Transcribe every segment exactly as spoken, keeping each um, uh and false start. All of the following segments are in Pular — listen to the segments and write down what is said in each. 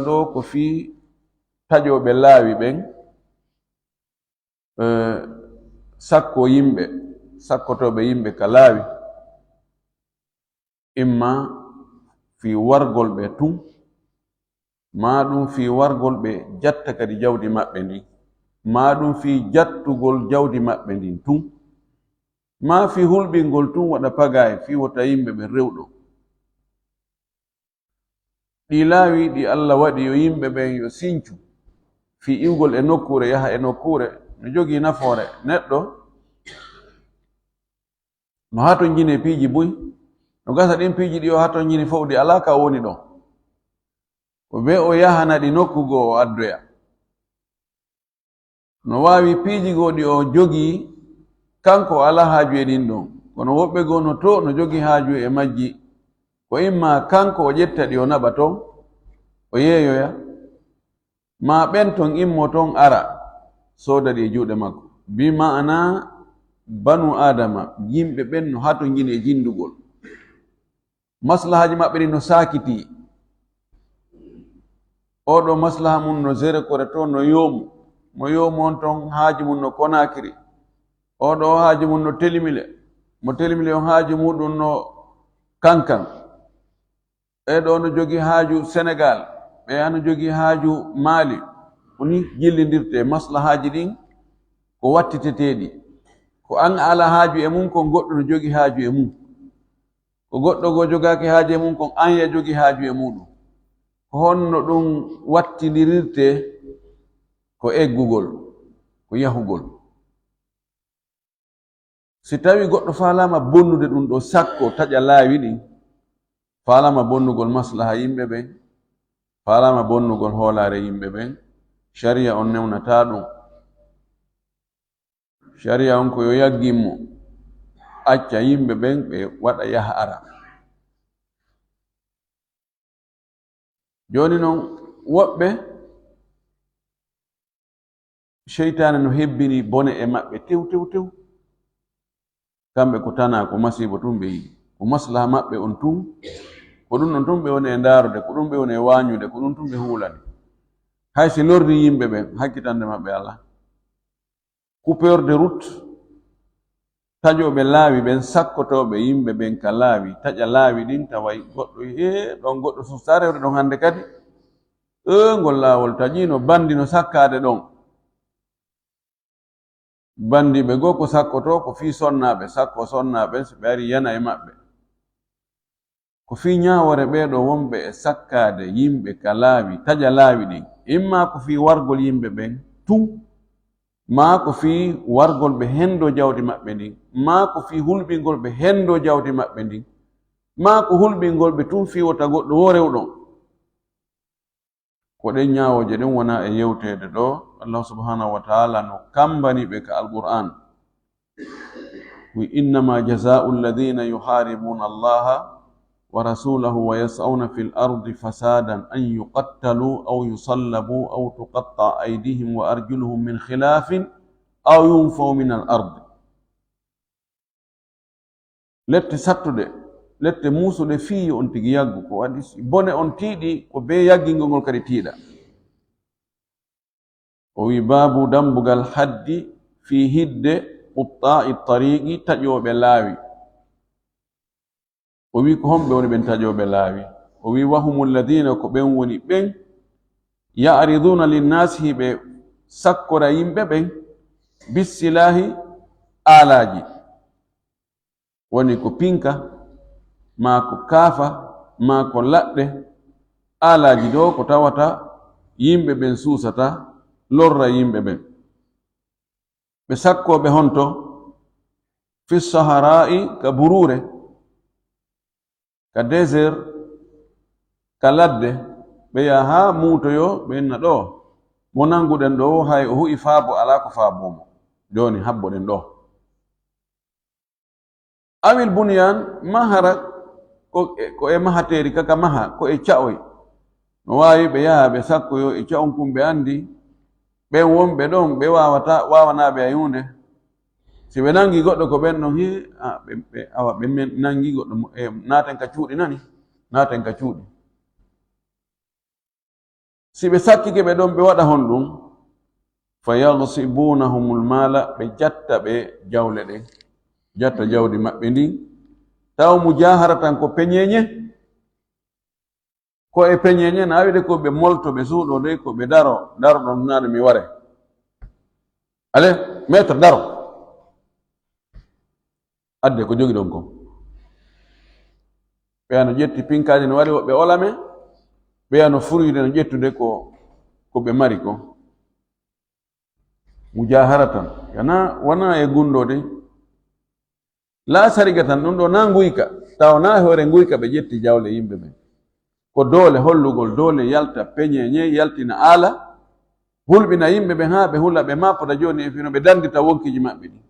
ɗoo ko fii taƴooɓe laawi ɓen, eh, sakkoo yimɓe, sakkotooɓe yimɓe ka laawi, imma fii wargol ɓe tun, maa ɗun fii wargol ɓe jatta kadi jawdi maɓɓe ndin, maa ɗun fii jattugol jawdi maɓɓe ndin tun, maa fii hulɓingol tun waɗa pagaye fii wota yimɓe ɓen rew ɗon. Ɗii laawi ɗi Alla waɗi yo yimɓe ɓen yo sincu fii iwgol e nokkuure yaha e nokkuure, no jogii nafoore. Neɗɗo no hatonjini e piiji buy, no gasa ɗin piiji ɗi o hatonjini fow ɗi alaa ka o woni ɗon. Ko bee o yahana ɗi nokku goo o addoya. No waawi piiji goo ɗi o jogii, kanko o alaa haaju e ɗin ɗon, kono woɓɓe goo no too no jogii haaju e majji. Ko imma kanko o ƴetta ɗi o naɓa ton, o yeeyoya, maa ɓen ton immo ton ara, sooda ɗi e juuɗe makko. Bi ma'ana, banu Aadama, yimɓe ɓen no hatonjini e jindugol. Maslahaaji maɓɓe ɗin no saakitii. Oo ɗoo maslaha mun no Zerekore to, no Yoomu. Mo Yoomu on ton haaju mun no Konaakiri. Oo ɗoo haaju mun no Telimile. Mo Telimile on haaju muɗum no Kankan. Ɓee ɗoo no jogii haaju Senegaal. Ɓee yaa no jogii haaju Maali. Ko nii jillindirtee maslahaaji ɗin, ko wattiteteeɗi. Ko an a alaa haaju e mun, kon goɗɗo no jogii haaju e mun. Ko goɗɗo goo jogaaki haaju e mun, kon an ya jogii haaju e muɗum. Ko honno ɗun wattindirirtee? Ko eggugol, ko yahugol. Si tawii goɗɗo faalaama bonnude ɗun ɗoo sakko taƴa laawi ɗin, faalaama bonnugol maslaha yimɓe ɓen, faalaama bonnugol hoolaare yimɓe ɓen, sariya on newnataa ɗun. Sariya on ko yo yaggin mo, acca yimɓe ɓen ɓe waɗa yaha ara. Jooni non, woɓɓe, seytaane no hebbini bone e maɓɓe tew, tew, tew. Kamɓe ko tanaa, ko masiibo tun ɓe yiɗi. Ko maslaha maɓɓe on tun, ko ɗun on tun ɓe woni e ndaarude, ko ɗun ɓe woni e waaɲude, ko ɗun tun ɓe huulani. Hay si lorri yimɓe ɓen, hakkitande maɓɓe alaa. Coupeur de route, taƴooɓe laawi ɓen, sakkotooɓe yimɓe ɓen ka laawi, taƴa laawi ɗin, tawa goɗɗo, ee, ɗon goɗɗo sustare rewde ɗon hannde kadi. Ee, ngol laawol taƴiino, banndi no sakkaade ɗon. Banndiiɓe goo ko sakkotoo, ko fii sonnaaɓe, sakkoo sonnaaɓe, si ɓe arii yana e maɓɓe. Ko fii ɲaawoore ɓee ɗoo wonɓe e sakkaade yimɓe ka laawi, taƴa laawi ɗin, immaa ko fii wargol yimɓe ɓen tun, maa ko fii wargol ɓe henndo jawdi maɓɓe ndin, maa ko fii hulɓingol ɓe henndo jawdi maɓɓe ndin, maa ko hulɓingol ɓe tun fii wota goɗɗo woo rew ɗon. Ko ɗen ɲaawooje ɗen wonaa e yewteede ɗoo. Allahu subhanahu wa ta'ala no kammbani ɓe ka Alqur'aan. Wi, "إنما جزاء الذين يحاربون الله ورسوله ويسعون في الأرض فسادا أن يقتلوا أو يصلبوا أو تقطع أيديهم وأرجلهم من خلاف أو ينفوا من الأرض." Lette sattuɗe, lette muusuɗe fii yo on tigi yaggu. Ko waɗi si bone on tiiɗi, ko bee yaggingol ngol kadi tiiɗa. O wi, "Baabu dambugal haddi fii hidde quttaa'i tariiqi, taƴooɓe laawi." O wi, "Ko homɓe woni ɓen taƴooɓe laawi?" O wi, "Wa humu lladhiina, ko ɓen woni ɓen, ya'riduuna linnaasi, hiɓe sakkora yimɓe ɓen, bissilaahi, aalaaji." Woni ko pinka, maa ko kaafa, maa ko laɗɗe, aalaaji ɗoo ko tawata yimɓe ɓen suusata, lorra yimɓe ɓen. Ɓe sakkooɓe honto? Fi saharaa'i, ka buruure, ka désert, ka ladde, ɓe yaha haa muutoyoo, ɓe inna ɗoo, mo nannguɗen ɗoo, hay o hu'i faabo, alaa ko faaboo mo. Jooni habboɗen ɗoo. Awil bunyaan, mahara, ko e, ko e mahateeri ka, ka maha, ko e ca'oy. No waawi ɓe yaha ɓe sakkoyoo e ca'on kun ɓe anndi, ɓen wonɓe ɗon, ɓe waawata, waawanaa ɓe hay huunde. Si ɓe nanngi goɗɗo ko ɓen ɗon, hii, a, ɓe, ɓe, awa, ɓe men, nanngi goɗɗo mo, e, naaten ka cuuɗi nani, naaten ka cuuɗi. Si ɓe sakkike ɓe ɗon, ɓe waɗa honɗun? Fa yaghsibunahumul mala, ɓe jatta ɓe jawle ɗen, jatta jawdi maɓɓe ndin. Taw mujaharatan ko peñeeñe, ko e peñeeñe, na wi'ude ko ɓe molto, ɓe suuɗo de, ko ɓe daro, daro ɗon, naa ɗo mi ware. Ale, maître, daro. Adde ko jogiɗon kon. Ɓeya no ƴetti pinkaaji no waɗi woɓɓe olame, ɓeya no furuyde no ƴettude ko, ko ɓe mari kon. Mujaharatan, yana, wana e gunndoo de. Laa sarigatan, ɗun ɗoo naa nguyka, tawa naa e hoore nguyka ɓe ƴetti jawle yimɓe ɓen. Ko doole, hollugol doole, yalta peñeeñe, yaltina aala, hulɓina yimɓe ɓen haa ɓe hula, ɓe maapoda jooni e fii no ɓe danndita wonkiiji maɓɓe ɗin.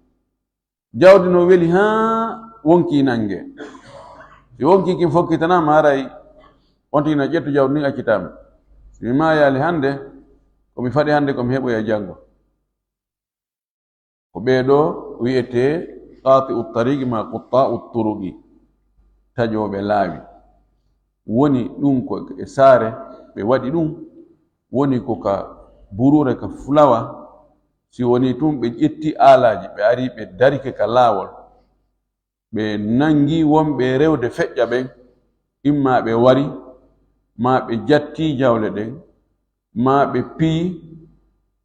Jawdi no weli haa wonkii nanngee. Si wonkii kin fokkitanaama, haray on tigi na ƴettu jawdi ndin, accitaama. Si mi maayaali hannde, ko mi faɗi hannde, ko mi heɓoya janngo. Ko ɓee ɗoo wi'etee qaati'u tariqi maa quttaa'u turuqi, taƴooɓe laawi. Woni ɗun ko e saare ɓe waɗi ɗun, woni ko ka buruure, ka fulawa. Si wonii tun ɓe ƴetti aalaaji, ɓe ari ɓe darike ka laawol, ɓe nanngii wonɓe rewde feƴƴa ɓen, imma ɓe wari, maa ɓe jattii jawle ɗen, maa ɓe piyi,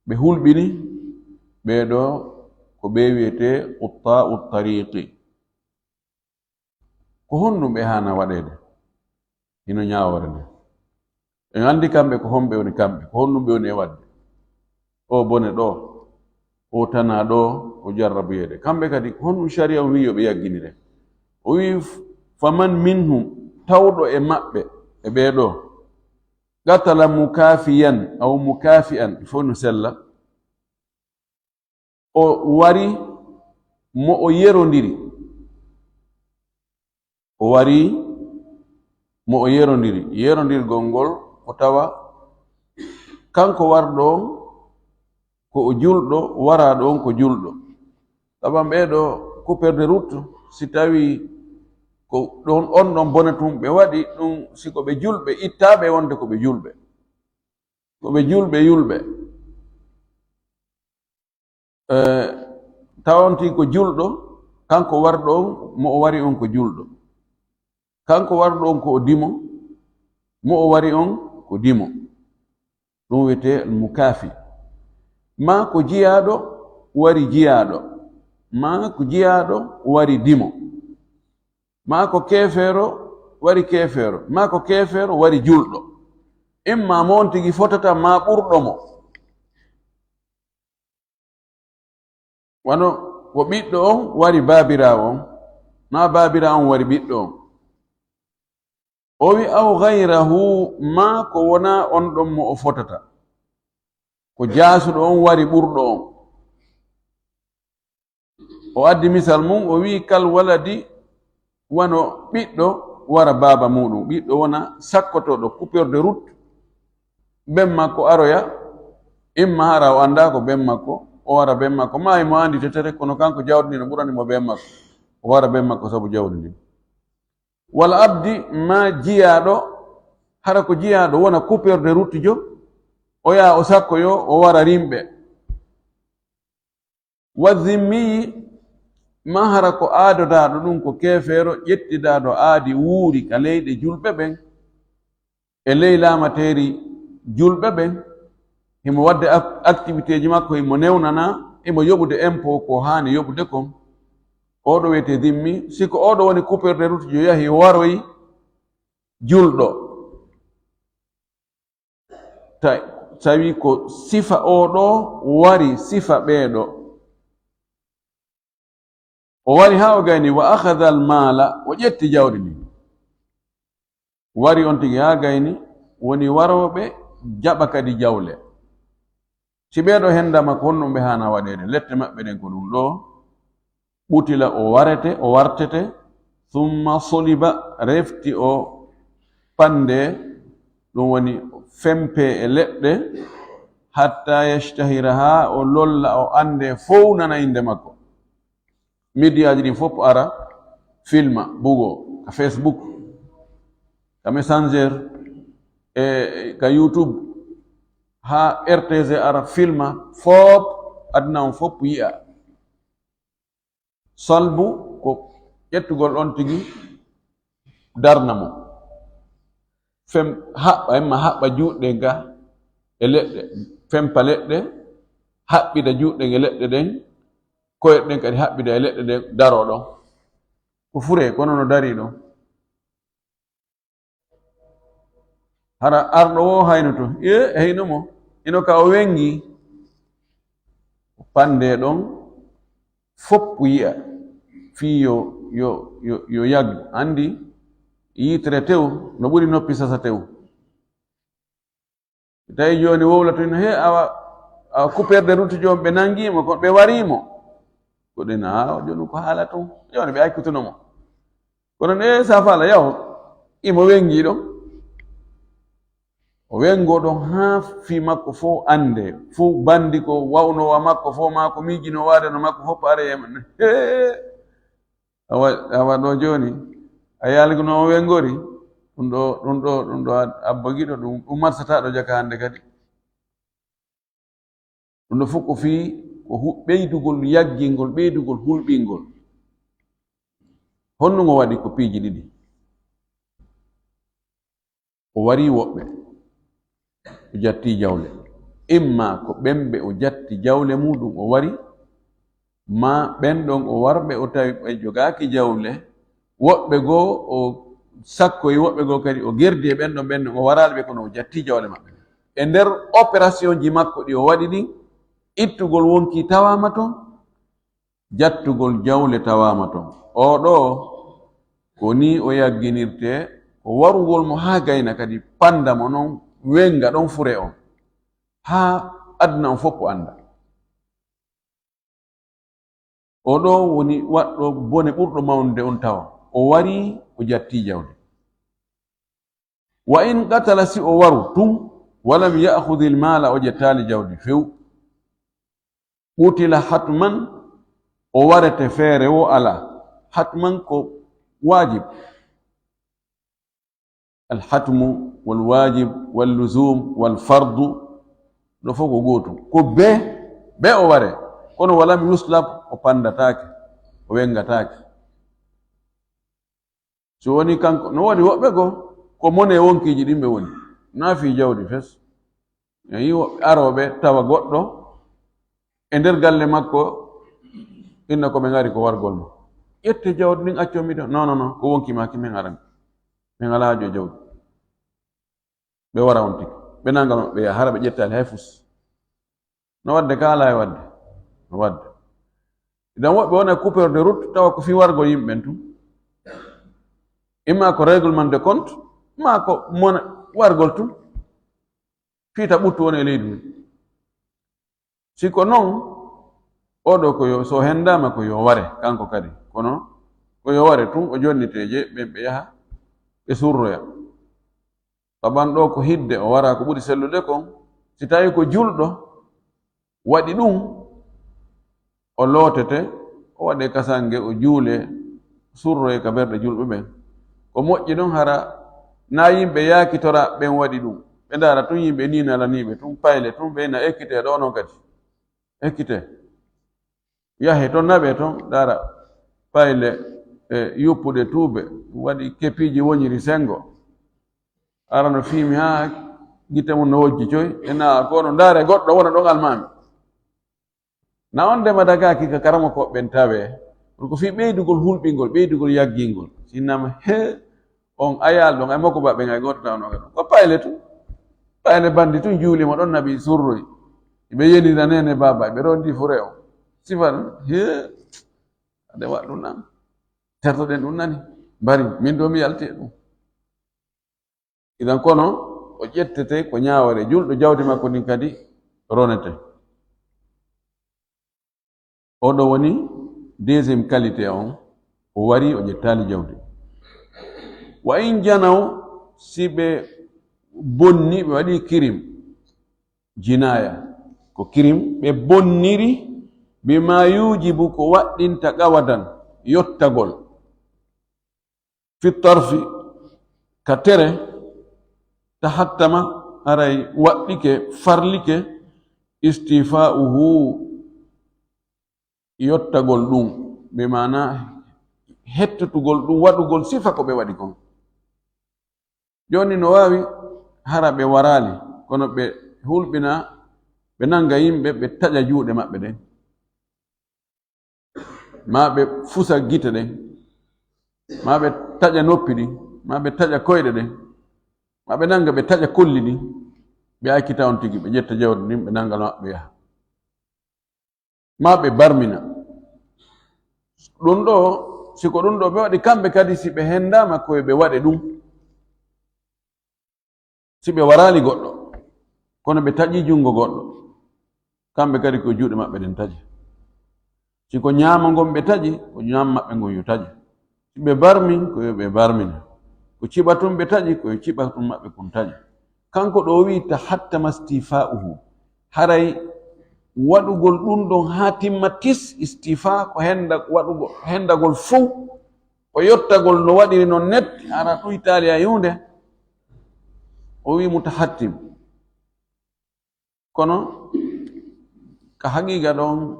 ɓe hulɓini, ɓee ɗoo ko ɓe wi'etee quttaa'u tariqi. Ko honɗun ɓe haana waɗeede? Hino ñaawoore nden. En anndi kamɓe ko honɓe woni kamɓe, ko honɗun ɓe woni e waɗde. O bone ɗoo, o tana ɗoo, o jarrabuyeede. Kamɓe kadi, ko honɗun shari'a on wi'i yo ɓe yagginire? O wi'i, "Faman minhum", tawɗo e maɓɓe, e ɓee ɗoo, "qatala mukaafiyan aw mukaafi'an", fof no sella. O wari mo o yerondiri. O wari mo o yerondiri. Yerondirgol ngol ko tawa kanko warɗo on ko o julɗo, waraaɗo on ko julɗo. Tawa ɓee ɗoo coupure de route, si tawii ko ɗon, on ɗon bone tun ɓe waɗi ɗun, si ko ɓe julɓe, ittaa ɓe wonde ko ɓe julɓe. Ko ɓe julɓe, yulɓe. Eh, tawontii ko julɗo, kanko warɗo on, mo o wari on ko julɗo. Kanko warɗo on ko o dimo, mo o wari on ko dimo. Ɗun wi'etee al-mukaafi. Maa ko jiyaaɗo wari jiyaaɗo, maa ko jiyaaɗo wari dimo. Maa ko keefeero wari keefeero, maa ko keefeero wari julɗo. Imma mo on tigi fotata, maa ɓurɗo mo. Wano ko ɓiɗɗo on wari baabiraawo on, maa baabiraawo on wari ɓiɗɗo on. O wi'i, "Aw ghayrahu", maa ko wonaa on ɗon mo o fotata. Ko jaasuɗo on wari ɓurɗo on. O addi misal mun, o wi'i, "Kal waladi", wano ɓiɗɗo wara baaba muuɗum. Ɓiɗɗo wona sakkotooɗo, coupeur de route. Ben makko aroya, imma hara o anndaa ko ben makko, o wara ben makko. Maa himo anndi tetere, kono kanko jawdi ndin no ɓurani mo ben makko. O wara ben makko sabu jawdi ndin. Wal abdi, maa jiyaaɗo, hara ko jiyaaɗo wona coupeur de route jo, o yaha o sakkoyo, o wara rimɓe. Wa zimmiyi, maa hara ko aadodaaɗo ɗun ko keefeero, ƴettidaaɗo aadi wuuri ka leyɗe julɓe ɓen, e ley laamateeri julɓe ɓen, himo waɗde ak-, activité ji makko, himo newnana, himo yoɓude impôt ko haani yoɓude kon. Oo ɗoo wi'etee zimmi. Si ko oo ɗoo woni coupeur de route jo, yahi o waroyi julɗo. Ta-, tawi ko sifa oo ɗoo wari sifa ɓee ɗoo. O wari haa o gayni, wa akhadha al maala, o ƴetti jawdi ndin. Wari on tigi haa gayni, woni warooɓe jaɓa kadi jawle. Si ɓee ɗoo hendama, ko honɗun ɓe haana waɗeede? Lette maɓɓe ɗen ko ɗun ɗoo. Qutila, o warete, o wartete. Thumma suliba, refti o pande, ɗun woni fempe e leɗɗe. Hatta yashtahira, haa o lolla, o annde, fow nana innde makko. Midiyaaji ɗin fof ara, filma, bugo, ka Facebook, ka Messenger, e ka YouTube, haa R T G ara filma, foop, aduna on foop yi'a. Salbu ko ƴettugol on tigi darna mo. Fem-, haɓɓa, imma haɓɓa juuɗe ga e leɗɗe, fempa leɗɗe, haɓɓida juuɗe e leɗɗe ɗen, koyɗe ɗen kadi haɓɓida e leɗɗe ɗen, daroo ɗon. Ko furee, kono no darii ɗon. Hara arɗo woo haynoto, e heyno mo, hino ka o wengi. Pande ɗon, fopp yi'a, fii yo, yo, yo, yo yaggu. Anndi, yiitere tew, no ɓuri noppi sasa tew. Tawi jooni wowla tun, he, awa, awa coupeur de route joom ɓe nangii mo, ko ɓe warii mo. Ko ɗen, a, jooni ko haala tun. Jooni ɓe accutuno mo. Kono ne, safaala yaw, imo wengi ɗon. O wengo ɗon haa fii makko fow annde, fow bandi ko wawno wa makko fow, maa ko miijino waade no makko fow, paare e man. He! Awa, awa ɗo jooni, a yaalguno o wengori, ɗum ɗo, ɗum ɗo, ɗum ɗo a-, abba giɗo, ɗum, ɗum marsata ɗo jaka hannde kadi. Ɗum ɗo fof ko fii ko hu-, ɓeydugol yaggingol, ɓeydugol hulɓingol. Honno ngo waɗi ko piiji ɗiɗi? O warii woɓɓe, o jattii jawle. Imma ko ɓen ɓe o jatti jawle muuɗum o wari, maa ɓen ɗon o warɓe o tawi ɓe jogaaki jawle, woɓɓe goo o sakkoyi, woɓɓe goo kadi o gerdi e ɓen ɗon, ɓen ɗon o waraali ɓe kono o jattii jawle maɓɓe. E nder opérationji makko ɗi o waɗi ɗin, ittugol wonkii tawaama ton, jattugol jawle tawaama ton. Oo ɗoo, ko nii o yagginirtee, ko warugol mo haa gayna kadi panda mo non, wenga ɗon fure on, haa aduna on fof o annda. Oo ɗoo woni waɗɗo bone ɓurɗo mawnude on tawa. O warii, o jattii jawdi. Wa in qatala, si o waru tun, walam ya'khudhil maala, o jettaali jawdi few. Qutila hatman, o warete feere woo alaa. Hatman ko waajib. Al hatmu wal waajib wal luzum wal fardu, ɗo fof ko gootum. Ko bee, bee o ware. Kono walam yuslab, o pandataake, o wengataake. So woni kanko, no waɗi woɓɓe goo, ko mone wonkiiji ɗin ɓe woni. Naa fii jawdi fes. A yi'i woɓɓe arooɓe tawa goɗɗo e nder galle makko, inna ko ɓe ngari ko wargol mo. Ƴette jawdi ndin, accon mi ɗon. Non, non, non, ko wonki maa ki men arani. Men alaa haajo e jawdi. Ɓe wara on tigi. Ɓe nanga maɓɓe yaha, hara ɓe ƴettaali hay fus. No waɗde ka alaa e waɗde. No waɗde. Idan woɓɓe wona coupeur de route, tawa ko fii wargol yimɓe ɓen tun. Imma ko règlement de compte, maa ko mona wargol tun. Fiita ɓuttu woni e leydi ndin. Si ko non, oo ɗoo ko yo, so hendaama ko yo ware, kanko kadi. Kono ko yo ware tun, o jonnitee je, ɓen ɓe yaha, ɓe surroya. Saban ɗoo ko hidde, o wara ko ɓuri sellude kon. Si tawi ko julɗo waɗi ɗun, o lootete, o waɗe kasange, o juule, surroye ka ɓerɗe julɓe ɓen. Ko moƴƴi ɗon hara naa yimɓe yaakitora ɓen waɗi ɗun. Ɓe ndaara tun yimɓe ni nalaniiɓe tun, payle tun, ɓe na ekkitee ɗoo non kadi. Ekkitee. Yahee ton, naɓee ton, ndaara payle, e, yuppuɗe tuube, waɗi kepiiji woñiri sengo. Arano fiimi haa gite mun no wojji coy, e naa ko no ndaare goɗɗo wona ɗon almaami. Na on ndema dagaaki ka karamokooɓe ɓen tawee, kono ko fii ɓeydugol hulɓingol, ɓeydugol yaggingol. Sinnama, he, on ayal ɗon, ay mokko baɓe ngay gooto tawnoo ka ɗon. Ko payle tun. Payle bandi tun juuli mo ɗon naɓi surroy. Ɓe yenira nene baaba, ɓe rondi fure on. Sifa ɗun, he, ade waɗ ɗun nan. Tertoɗen ɗun nani. Bari, min ɗo mi yalti e ɗun. Idan kono, o ƴettete ko ñaawore, julɗo jawdi makko ndin kadi ronete. Oo ɗoo woni deuxième qualité on, o wari, o ƴettaali jawdi. Wa in janaw, si ɓe bonni, ɓe waɗi kirim, jinaaya, ko kirim, ɓe bonniri, bima yujibu, ko waɗɗinta qawadan, yottagol. Fi tarfi, ka tere, tahattama, Haray waɗɗike, farlike, istifa'uhu, yottagol ɗum, bi maana hettutugol ɗum, waɗugol sifa ko ɓe waɗi kon. Jooni no waawi hara ɓe waraali, kono ɓe hulɓina, ɓe nanga yimɓe, ɓe taƴa juuɗe maɓɓe ɗen, maa ɓe fusa gite ɗen, maa ɓe taƴa noppi ɗin, maa ɓe taƴa koyɗe ɗen, maa ɓe nanga ɓe taƴa kolli ɗin, ɓe accita on tigi, ɓe ƴetta jawdi ndin, ɓe nanga no maɓɓe yaha. Maa ɓe barmina. Ɗun ɗoo, si ko ɗun ɗoo ɓe waɗi, kamɓe kadi si ɓe hendaama ko yo ɓe waɗe ɗun, si ɓe waraali goɗɗo, kono ɓe taƴii junngo goɗɗo, kamɓe kadi ko juuɗe maɓɓe ɗen taƴi. Si ko ñaamo ngon ɓe taƴi, ko ñaamo maɓɓe ngon yo taƴe. Si ɓe barmi, ko yo ɓe barmina. Ko ciɓa tun ɓe taƴi, ko yo ciɓa tun maɓɓe kun taƴe. Kanko ɗoo wi'i, "Tahattama istifa'uhu." Haray waɗugol ɗun ɗon haa timma tis, istifa ko henda, waɗugol, hendagol fow, ko yottagol no waɗiri non net, hara ɗun Itaaliya e huunde. O wi'i, "Mutahattim." Kono ka haqiiqa ɗon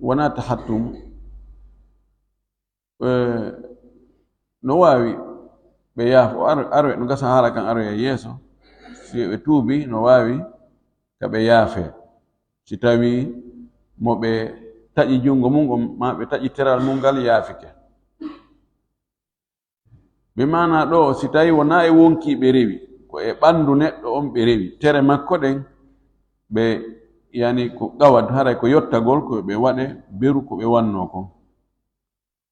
wonaa tahattum. Eh, no waawi ɓe yaafo, ar-, aroye, no gasa haala kan aroye yeeso. Si ɓe tuubi, no waawi ka ɓe yaafee. Si tawii mo ɓe taƴi junngo mun on, maa ɓe taƴi teral mun ngal yaafike. Bi maanaa ɗoo, si tawii wonaa e wonkii ɓe rewi, ko e ɓanndu neɗɗo on ɓe rewi, tere makko ɗen, ɓe, yani, ko qawad, haray ko yottagol, ko ɓe waɗe beru ko ɓe wannoo kon.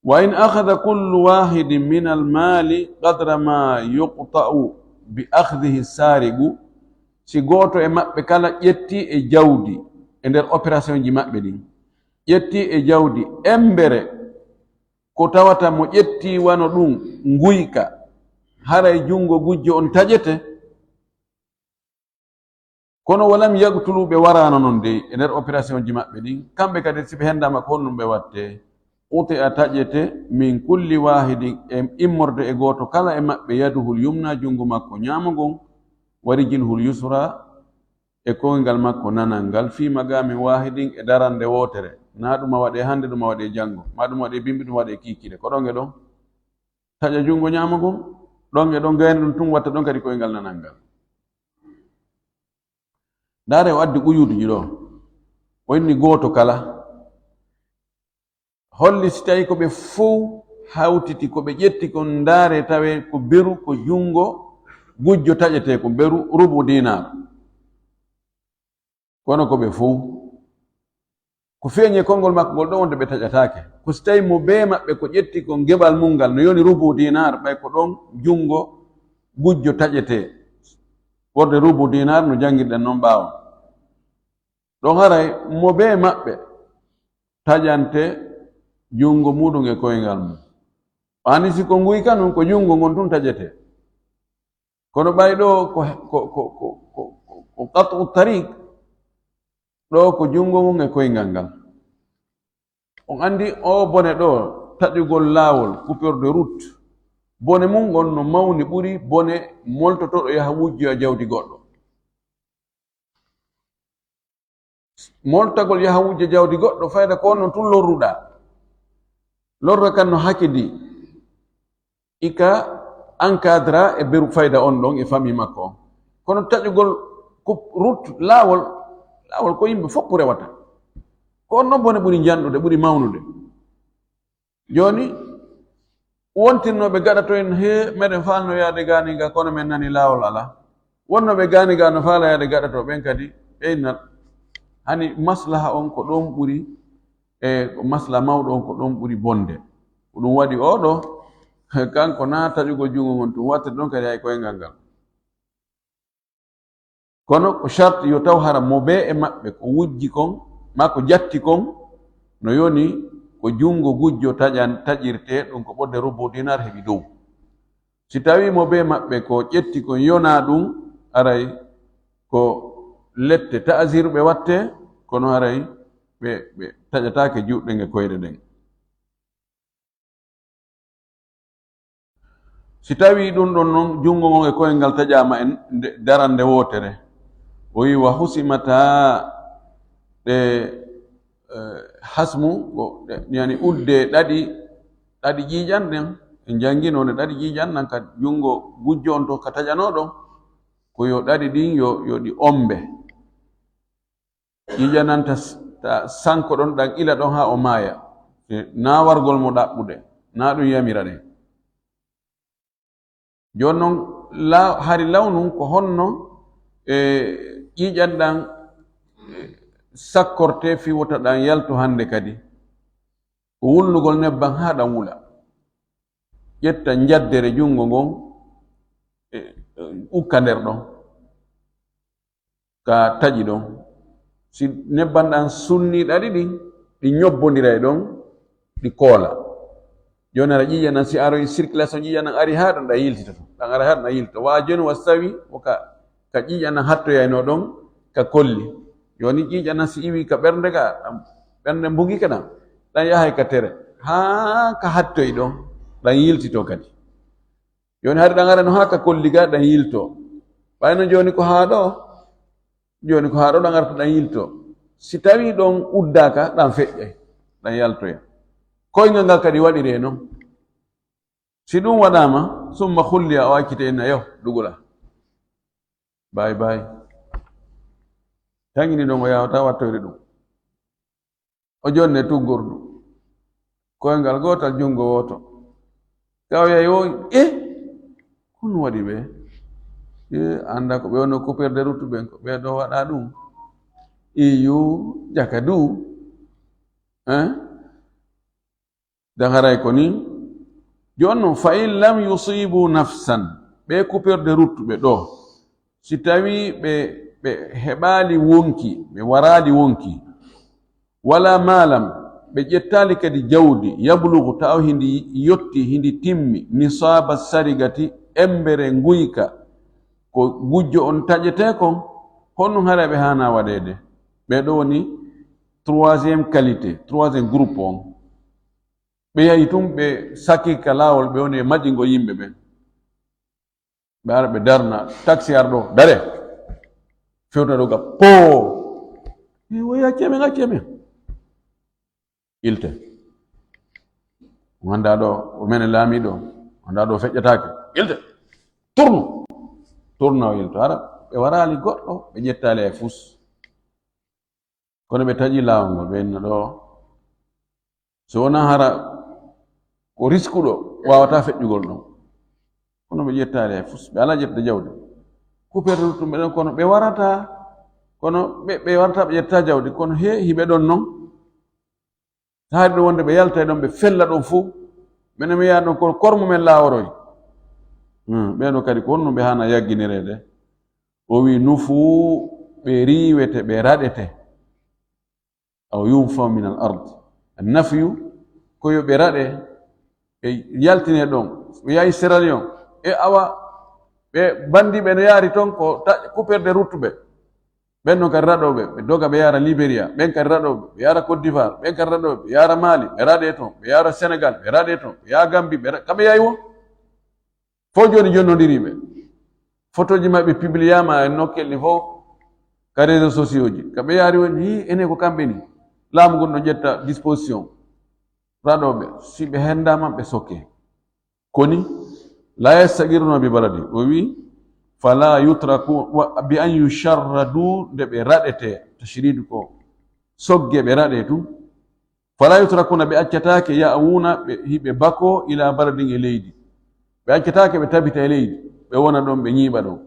"Wa in akhadha kullu wahidin min al mali qadra ma yuqta'u bi akhdihi sariqu," si gooto e maɓɓe kala ƴetti e jawdi e nder opérationji maɓɓe ɗin, ƴetti e jawdi embere, ko tawata mo ƴetti wano ɗun nguyka, haray junngo gujjo on taƴete. Kono "walam yaqtulu", ɓe waraano non dey e nder opérationji maɓɓe ɗin, kamɓe kadi si ɓe hendaama ko honɗun ɓe wattee, "quti'a", taƴete, "min kulli wahidin", e immorde e gooto kala e maɓɓe, "yaduhul yumna", junngo makko ñaamo ngon, "wa rijluhul yusra", e koyngal makko nanal ngal, "fi maqamin wahidin", e darannde wootere, naa ɗun ma waɗee hannde, ɗun ma waɗee janngo, maa ɗun ma waɗee bimbi, ɗun ma waɗee kiikiiɗe, ko ɗon e ɗon taƴa junngo ñaamo ngon, ɗon e ɗon gayna ɗun tun, watta ɗon kadi koyngal nanal ngal. Ndaaree, o addi quyuuduuji ɗoo, o inni gooto kala. Holli si tawii ko ɓe fow hawtiti, ko ɓe ƴetti kon, ndaaree tawee ko beru, ko junngo gujjo taƴetee, ko beru rubu dinaar. Kono ko ɓe fow. Ko feeñi e konngol makko ngol ɗoo wonde ɓe taƴataake. Ko si tawii mo bee maɓɓe ko ƴetti kon geɓal mun ngal no yoni rubu dinaar, ɓay ko ɗon junngo gujjo taƴetee. Wonde rubu dinaar no janngirɗen non ɓaawo. Ɗon haray mo bee maɓɓe taƴante junngo muuɗum e koyngal mum. Ani si ko nguyka nun, ko junngo ngon tun taƴetee. Kono ɓay ɗoo ko, ko, ko qat'u tariq, ɗoo ko junngo ngon e koyngal ngal. On anndi oo bone ɗoo, taƴugol laawol, coupure de route, bone mun ngon no mawni ɓuri bone moltotooɗo yaha wujjoya jawdi goɗɗo. Moltagol yaha wujja jawdi goɗɗo, fayda ko on non tun lorruɗaa. Lorra kan no hakidi, ika encadra e beru fayda on ɗon e famille makko on. Kono taƴugol kup-, route, laawol, laawol ko yimɓe fof rewata. Ko on non bone ɓuri njanɗude, ɓuri mawnude. Jooni, wontirnooɓe gaɗa to en, "Hee, meɗen faalno yaade gaani ga, kono men nani laawol alaa." Wonnooɓe gaani ga no faala yaade gaɗa to, ɓen kadi ɓe innat. Hani maslaha on ko ɗon ɓuri, e ko maslaha mawɗo on ko ɗon ɓuri bonde. Ko ɗum waɗi oo ɗoo, kanko naa taƴugol junngo ngon tun, wattata ɗon kadi hay koyngal ngal. Kono ko sharti yo taw hara mo bee e maɓɓe ko wujji kon, maa ko jatti kon, no yoni ko junngo gujjo taƴan-, taƴirtee, ɗum ko ɓodde rubu dinaar heɓi dow. Si tawii mo bee maɓɓe ko ƴetti kon yonaa ɗum, aray ko lette ta'zir ɓe wattee, kono aray ɓe, ɓe taƴataake juuɗe ɗen e koyɗe ɗen. Si tawii ɗun ɗon non, junngo ngon e koyngal taƴaama e nde, darannde wootere, o wi'i, "Wa husimata," ɗe, eh, hasmu, ko ɗe, yani udde ɗaɗi, ɗaɗi ƴiiƴan ɗen, en jannginoo nde ɗaɗi ƴiiƴan nan ka junngo gujjo on to ka taƴanoo ɗon, ko yo ɗaɗi ɗin yo, yo ɗi ombe. Ƴiiƴan nan ta, ta sanko ɗon, ɗan ila ɗon haa o maaya. Naa wargol mo ɗaɓɓude, naa ɗun yamira ɗen. Jooni non, la-, hari law nun ko honno, e, ƴiiƴan ɗan, e, sakkortee fii wota ɗan yaltu hande kadi? Ko wulnugol nebban haa ɗan wula. Ƴetta njaddere junngo ngon, e, e, ukka nder ɗon. Ka taƴi ɗon. Si nebban ɗan sunnii ɗaɗi ɗin, ɗi ñobbondira e ɗon, ɗi koola. Jooni hara ƴiiƴan ɗan, si aroyi circulation ƴiiƴan ɗan ari haa ɗon, ɗan yiltitoto. Ɗan ara haa ɗon, ɗan yiltito. Wa jooni wa si tawii, wo ka, ka ƴiiƴan ɗan hattoyaynoo ɗon, ka kolli. Jooni ƴiiƴan ɗan si iwii ka ɓernde ka, ɗan, ɓernde mbugii ka ɗan, ɗan yahay ka tere. Haa ka hattoyi ɗon, ɗan yiltitoo kadi. Jooni hari ɗan ara no haa ka kolli ga ɗan yiltoo. Ɓay no jooni ko haa ɗoo, jooni ko haa ɗoo ɗan arta ɗan yiltoo. Si tawii ɗon uddaaka, ɗan feƴƴay, ɗan yaltoya. Koyngal ngal kadi waɗiree non. Si ɗun waɗaama, summa khulliya, o accitee inna, "Yo, dugula. Bye bye." Taŋini ɗon o yaawataa wattoyde ɗun. O jonne tuggordu. Koyngal gootal, junngo wooto. Ka o yahi o, eh, ko honɗun waɗi ɓe? Eh, annda ko ɓe wonno coupeur de route ɓen, ko ɓe ɗoo waɗa ɗun. Iyo, jaka du. Eh? Ɗan haray ko nii. Jooni non, "Fa in lam yusibu nafsan," ɓee coupeur de route ɓe ɗoo, si tawii ɓe, ɓe heɓaali wonki, ɓe waraali wonki, "wala malan," ɓe ƴettaali kadi jawdi, "yablugu," tawa hindi yotti, hindi timmi, "nisaaba sarigati," embere nguyka, ko gujjo on taƴetee kon, honɗun haray ɓe haanaa waɗeede? Ɓee ɗoo woni troisième qualité, troisième groupe on. Ɓe yahi tun, ɓe sakii ka laawol, ɓe woni e maƴingo yimɓe ɓen. Ɓe ara, ɓe darna, taksi ar ɗoo, dare. Fewta ɗoo ga, poo! E, woy, accee men, accee men. Ilte. On anndaa ɗoo, o men e laamiiɗo, on anndaa ɗoo feƴƴataake. Ilte. Turnu. Turna o ilto. Hara, ɓe waraali goɗɗo, ɓe ƴettaali hay fus. Kono ɓe taƴi laawol ngol, ɓe inna ɗoo, so wonaa hara ko riskuɗo waawataa feƴƴugol ɗon. Kono ɓe ƴettaali hay fus, ɓe alaa ƴetta jawdi. Coupeur de route ɓe ɗon, kono ɓe warataa, kono ɓe, ɓe warataa ɓe ƴetta jawdi, kono he, hiɓe ɗon non. Haari ɗon wonde ɓe yaltay ɗon, ɓe fella ɗon fow. Menen mi yaha ɗon, kono kor mumen laaworoy. Hmm, ɓee ɗoo kadi ko honno ɓe haana yagginireede? O wi'i, "Nufuu, ɓe riiwete, ɓe raɗete." Aw yunfaw min al ard. An nafyu, ko yo ɓe raɗe, ɓe yaltine ɗon. Ɓe yahi Sierra Leone. E awa, ɓe bandiiɓe no yaari ton ko ta-, coupeur de route ɓe. Ɓen non kadi raɗooɓe, ɓe doga ɓe yaara Liberia. Ɓen kadi raɗooɓe, ɓe yaara Côte d'Ivoire. Ɓen kadi raɗooɓe, ɓe yaara Mali, ɓe raɗe ton. Ɓe yaara Sénégal, ɓe raɗe ton. Ɓe yaha Gambie, ɓe ra-, ka ɓe yahi woo. Fow jooni jonnondiriiɓe. Fotooji maɓɓe pibliyaama e nokkeeli fow ka réseaux sociaux ji. Ka ɓe yaari woni, "Hii, enen ko kamɓe ni." Laamu ngun no ƴetta disposition. Raɗooɓe, si ɓe hendaama, ɓe sokke. Koni, "La yastaqirruna bi baladi." O wi'i, "Fala yutraku wa, bi an yusharradu," nde ɓe raɗete, tashridu ko sogge ɓe raɗe tun. "Fala yutrakuna," ɓe accataake, "ya'wuna," ɓe, hiɓe bakoo, "ila baladin," e leydi. Ɓe accataake ɓe tabita e leydi, ɓe wona ɗon, ɓe ñiiɓa ɗon.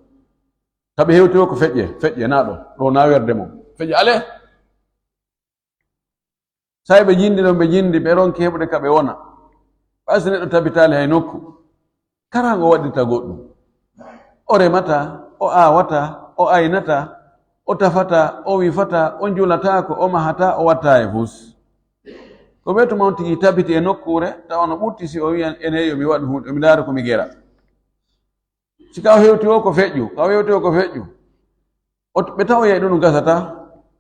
Ka ɓe hewti o ko feƴƴe, feƴƴe naa ɗo, ɗo naa werde mon. Feƴƴe ale. Say ɓe jindi ɗon, ɓe jindi, ɓe ronki heɓude ka ɓe wona. Ɓay si neɗɗo tabitaali hay nokku. Kara ngo waɗirta goɗɗum. O remataa, o aawataa, o aynataa, o tafataa, o wifataa, o njulataako, o mahataa, o wattaa e fus. Ko ɓe tuma on tigi tabiti e nokkuure, tawa no ɓurti si o wiyan, "Ene yo mi waɗu huunde, yo mi ndaaru ko mi gera." Si ka o hewti o ko feƴƴu, ka o hewti o ko feƴƴu. O, ɓe tawoyay ɗum no gasata,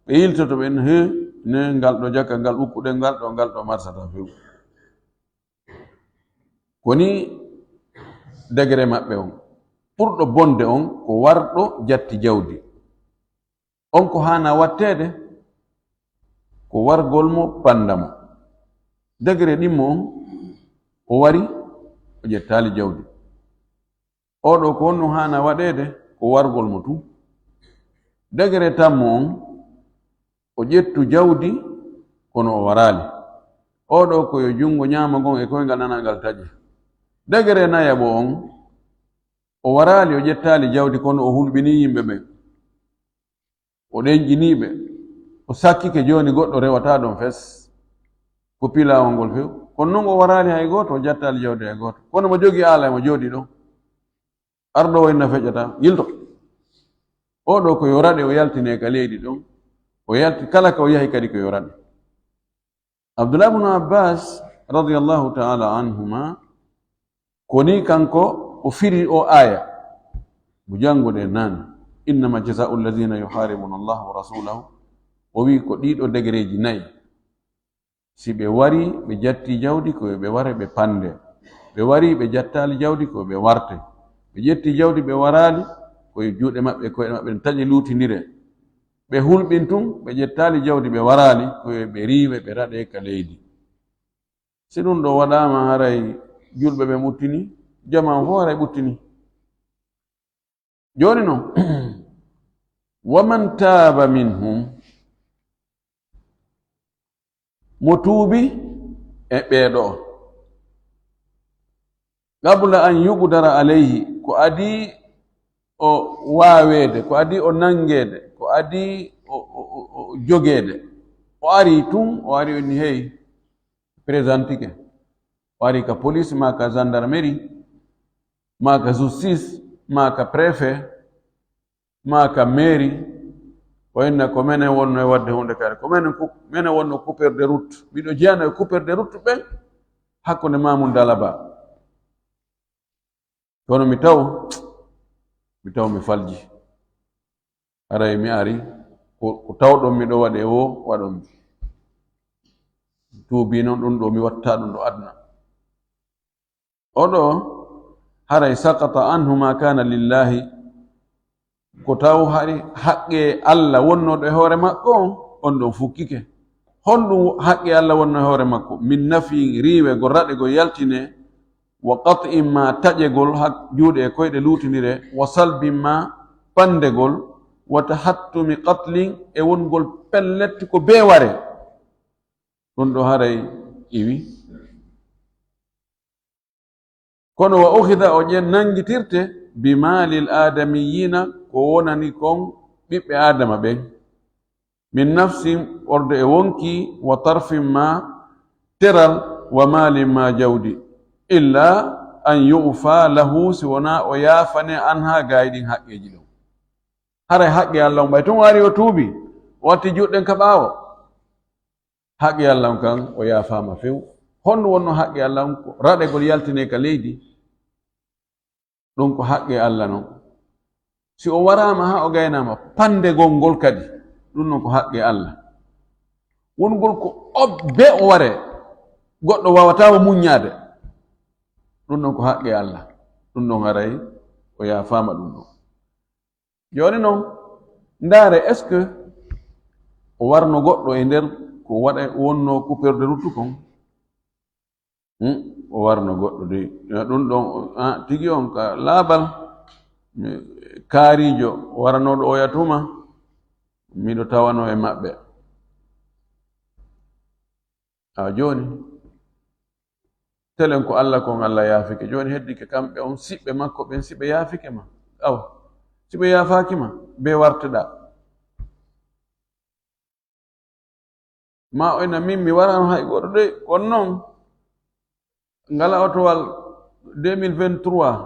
ɓe yiltoto ɓe, "He, ne, ngal ɗo jaka, ngal ukkuɗen, ngal ɗo, ngal ɗo marsata few." Ko ni degere maɓɓe on. Ɓurɗo bonde on ko warɗo jatti jawdi. On ko haana watteede, ko wargol mo, panda mo. Degere ɗimmo on, o wari, o ƴettaali jawdi. Oo ɗoo ko honɗun haana waɗeede? Ko wargol mo tun. Degere tammo on, o ƴettu jawdi, kono o waraali. Oo ɗoo ko yo junngo ɲaamo ngon e koyngal nanal ngal taƴe. Degere nayaɓo on, o waraali, o ƴettaali jawdi, kono o hulɓinii yimɓe ɓen. O ɗenƴinii ɓe. O sakkike, jooni goɗɗo rewataa ɗon fes. Ko pilaawol ngol few. Kono non o waraali hay gooto, o ƴettaali jawdi hay gooto. Kono mo jogii aalay mo jooɗii ɗon. Arɗo o inna feƴƴata, yilto. Oo ɗoo ko yo raɗe, o yaltine ka leydi ɗon. O yalti, kala ka o yahi kadi ko yo raɗe. Abdullah ibn Abbas radiyallahu ta'ala anhuma, ko nii kanko o firi o aaya. Mo jannguɗen naane. "Innama jazaa'u alladhina yuharibuna Allah wa rasulahu." O wi'i ko ɗii ɗoo degereeji nayi. Si ɓe warii, ɓe ƴettii jawdi, ko yo ɓe ware, ɓe pande. Ɓe warii, ɓe ƴettaali jawdi, ko yo ɓe warte. Ɓe ƴettii jawdi, ɓe waraali, ko yo juuɗe maɓɓe, koyɗe maɓɓe ɗen taƴe luutindire. Ɓe hulɓin tun, ɓe ƴettaali jawdi, ɓe waraali, ko yo ɓe riiwe, ɓe raɗe ka leydi. Si ɗun ɗoo waɗaama, haray julɓe ɓen ɓuttinii, jamaa on fow haray ɓuttinii. Jooni non, "Wa man taaba minhum," mo tuubi e ɓee ɗoo, "qabla an yuqdara alayhi," ko adii o waaweede, ko adii o nanngeede, ko adii o, o, o, o jogeede. O arii tun, o arii o inni, hey, présentike. O arii ka police, maa ka gendarmerie, maa ka justice, maa ka préfet, maa ka mairie. O inna ko menen wonno e waɗde huunde kare. Ko menen ku-, menen wonno coupeur de route. Miɗo jeyano e coupeur de route ɓen hakkunde Mamoun Dalaba. Kono mi taw, mi taw mi falji. Haray mi ari, ko, ko tawɗon miɗo waɗe woo, waɗon mi. Tuubi non ɗun ɗoo, mi watta ɗun ɗoo aduna. Oo ɗoo, haray saqata anhu ma kana lillahi. Ko taw hari haqqe Alla wonnooɗo e hoore makko on, on ɗon fukkike. Honɗun haqqe Alla wonnoo e hoore makko? Min nafyin, riiwegol, raɗegol, yaltine, wa qat'in ma, taƴegol hak-, juuɗe e koyɗe luutindire, wa salbin ma, pandegol, wa tahattumi qatlin, e wongol pellet ko bee ware. Ɗun ɗoo haray iwi. Kono wa ukhidha, o ƴen-, nanngitirte, bi maalil aadamiyyiina, ko wonani kon ɓiɓɓe Aadama ɓen. Min nafsin, ɓorde e wonkii, wa tarfin ma, teral, wa maalin ma, jawdi. Illa an yu'fa lahu, si wonaa o yaafanee, anha, gaayi ɗin haqqeeji ɗon. Haray haqqe Alla on, ɓay tun o ari o tuubi, o watti juuɗe ɗen ka ɓaawo. Haqqe Alla on kan, o yaafaama few. Honɗun wonnoo haqqe Alla on? Ko raɗegol yaltinee ka leydi. Ɗun ko haqqe Alla non. Si o waraama haa o gaynaama, pandegol ngol kadi, ɗun non ko haqqe Alla. Wongol ko o-, bee o waree, goɗɗo waawataa mo muɲɲaade. Ɗun non ko haqqe Alla. Ɗun non haray o yaafaama ɗun ɗon. Jooni non, ndaare, est-ce que o warno goɗɗo e nder ko waɗa, wonnoo coupeur de route kon? Hmm? O warno goɗɗo dey. Ya, ɗun ɗon, ah, tigi on ka laaɓal, mi, kaariijo waranooɗo oya tuma, miɗo tawanoo e maɓɓe. Awa jooni, telen ko Alla kon, Alla yaafike. Jooni heddike kamɓe on siɓɓe makko ɓen, si ɓe yaafike ma. Awa, si ɓe yaafaaki ma, bee warteɗaa. Ma o ina min mi warano hay goɗɗo de, kono non, ngala otowal deux mille vingt-trois,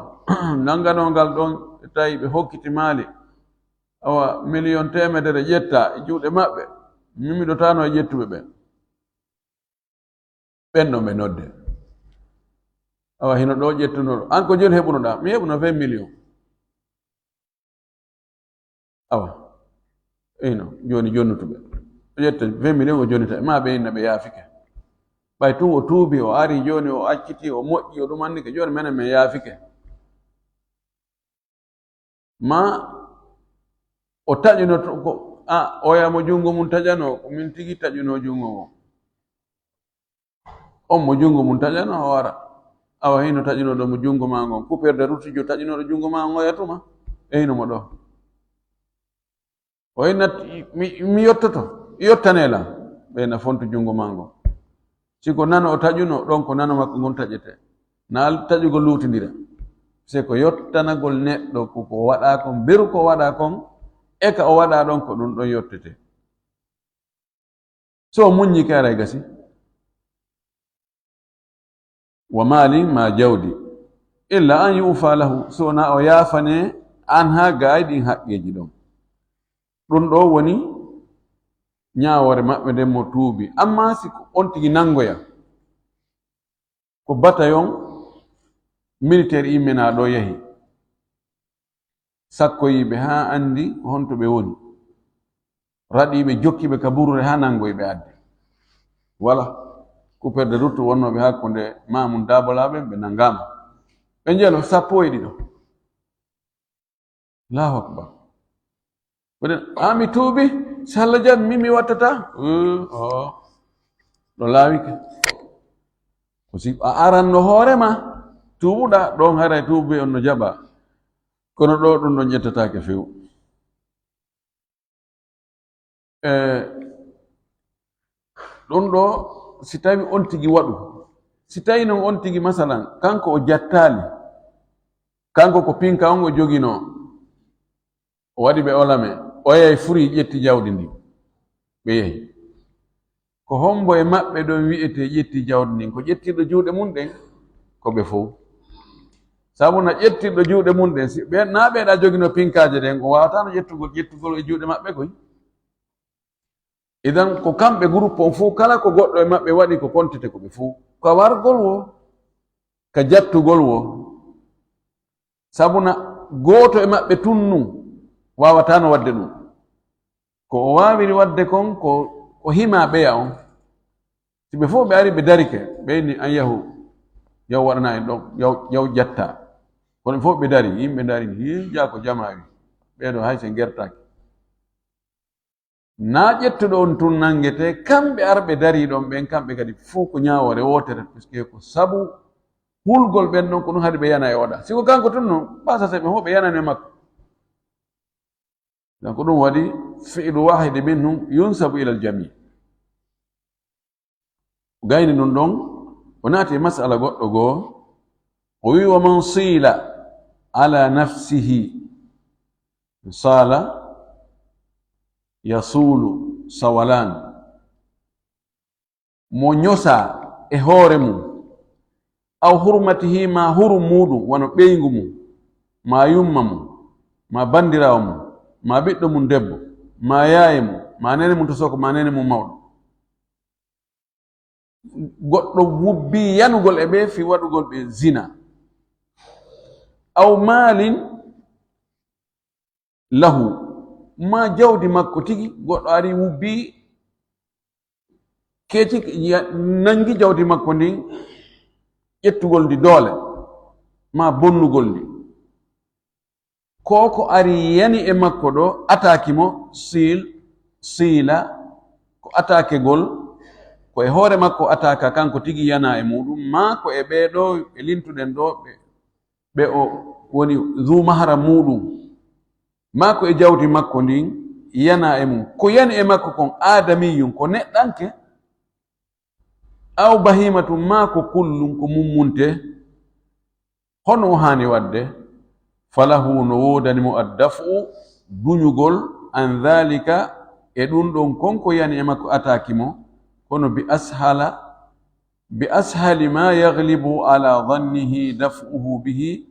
nannganongal ɗon, tawi ɓe hokkiti Maali. Awa, miliyon teemedere ƴetta e juuɗe maɓɓe. Min miɗo tano e ƴettuɓe ɓen. Ɓen ɗon ɓe nodde. Awa, hino ɗo ƴettunoɗo. An ko joni heɓunoɗaa? Mi heɓuno vingt millions. Awa. Ino, joni jonnutuɓe. O ƴetta vingt millions o jonnita. Ma ɓe inna ɓe yaafike. Ɓay tun o tuubi, o ari joni, o acciti, o moƴƴi, o ɗum annike. Joni menen men yaafike. Ma o taƴuno to, ko, a, oya mo junngo mun taƴanoo, ko min tigi taƴunoo junngo ngon. On mo junngo mun taƴanoo, o ara. Awa hino taƴunoo ɗo mo junngo maa ngon. Coupeur de route jo taƴunoo ɗo junngo maa ngon, oya tuma. E hino mo ɗo. O inna, mi, mi yottoto. Yottanee lan. Ɓe na fontu junngo maa ngon. Si ko nano o taƴuno, ɗon ko nano makko ngon taƴete. Na taƴugol luutindira. Se ko yottanagol neɗɗo ko, ko waɗaa kon, beru ko waɗaa kon, e ka o waɗaa ɗon ko ɗun ɗon yottete. So o muññi kay, aray gasi. Wa maalin, maa jawdi, illa an yu'fa lahu, so na o yaafane an haa gaay ɗin haqqeeji ɗon. Ɗun ɗoo woni ñaawoore maɓɓe nden mo tuubi. Ammaa si ko on tigi nangoya, ko batayon militeer imminaa ɗoo yahi, sakkoyii ɓe haa anndi honto ɓe woni, raɗii ɓe, jokkii ɓe ka buruure haa nangoyi ɓe addi. Wala, coupeur de route wonnoo ɓe hakkunde Maamun Daabolaa ɓen, ɓe nangaama. Ɓe njelo sappo e ɗiɗo. Allahu akbar. Kono, "A, mi tuubi, si Alla jaɓi, mi, mi wattataa." Uh, oh. Ɗo laawike. Ko si a aranno hoore ma, tuubuɗaa, ɗon haray tuubi on no jaɓaa. Kono ɗoo ɗun ɗon ƴettataake few. E, ɗun ɗoo, si tawi on tigi waɗu, si tawi non on tigi, masalan, kanko o jattaali, kanko ko pinka on o joginoo, o waɗi ɓe olame, o yahi furi ƴetti jawdi ndin, ɓe yahi. Ko hombo e maɓɓe ɗon wi'etee ƴetti jawdi ndin? Ko ƴettirɗo juuɗe mun ɗen? Ko ɓe fow. Sabu na ƴettirɗo juuɗe mun ɗen, si ɓe, na ɓe ɗa joginoo pinkaaje ɗen, o waawataano ƴettugol, ƴettugol e juuɗe maɓɓe koy. Idan, ko kamɓe groupe on fow, kala ko goɗɗo e maɓɓe waɗi, ko kontete ko ɓe fow. Ka wargol woo, ka jattugol woo. Sabu na gooto e maɓɓe tun nun waawataano waɗde ɗun. Ko o waawiri waɗde kon, ko, ko hima ɓeya on. Si ɓe fow ɓe ari, ɓe darike, ɓe inni, "An yahu, yaw waɗana en ɗon, yaw, yaw jatta." Kono ɓe fow ɓe dari, yimɓe dari, "Hii, jaa ko jamaa wi, ɓee ɗoo hay se ngertaaki." Naa ƴettuɗo on tun nangetee, kamɓe arɓe darii ɗon ɓen, kamɓe kadi fow ko ñaawoore wootere, puisque ko sabu hulgol ɓen ɗon, ko ɗun haɗi ɓe yana e oɗa. Si ko kanko tun non, ɓa sase ɓe fow ɓe yanani e makko. Donc ɗun waɗi fi'lu waahidi minhum yunsabu ilal jamii. Gayni ɗun ɗon, o naati e masala goɗɗo goo, o wi'i, "Wa man siila ala nafsihi, saala yasuulu sawalaan." Mo ñosaa e hoore mun, aw hurmatihi, maa hurum muuɗum, wano ɓeyngu mun, maa yumma mun, maa bandiraawo mun, maa ɓiɗɗo mun debbo, maa yaaye mun, maa neene mun to soko, maa neene mun mawɗo. Goɗɗo wubbii yanugol e ɓe fii waɗugol ɓe zina. Aw maalin lahu, maa jawdi makko tigi, goɗɗo ari wubbii, keeci, ya-, nangi jawdi makko ndin, ƴettugol ndi doole, maa bonnugol ndi. Ko ko ari yani e makko ɗoo, ataaki mo, siil, siila, ko ataakegol, ko e hoore makko ataaka kanko tigi yana e muuɗum, maa ko e ɓee ɗoo ɓe lintuɗen ɗoo, ɓe, ɓe o woni zu mahram muuɗum, maa ko e jawdi makko ndin yana e mum. Ko yani e makko kon, aadamiyyun, ko neɗɗanke, aw bahimatun, maa ko kullun, ko mummunte, hono o haani waɗde? Falahu, no woodani mo, addaf'u, duñugol, an dhalika, e ɗun ɗon kon ko yani e makko ataaki mo, kono bi ashala, bi ashali ma yaghlibu ala dhannihi daf'uhu bihi,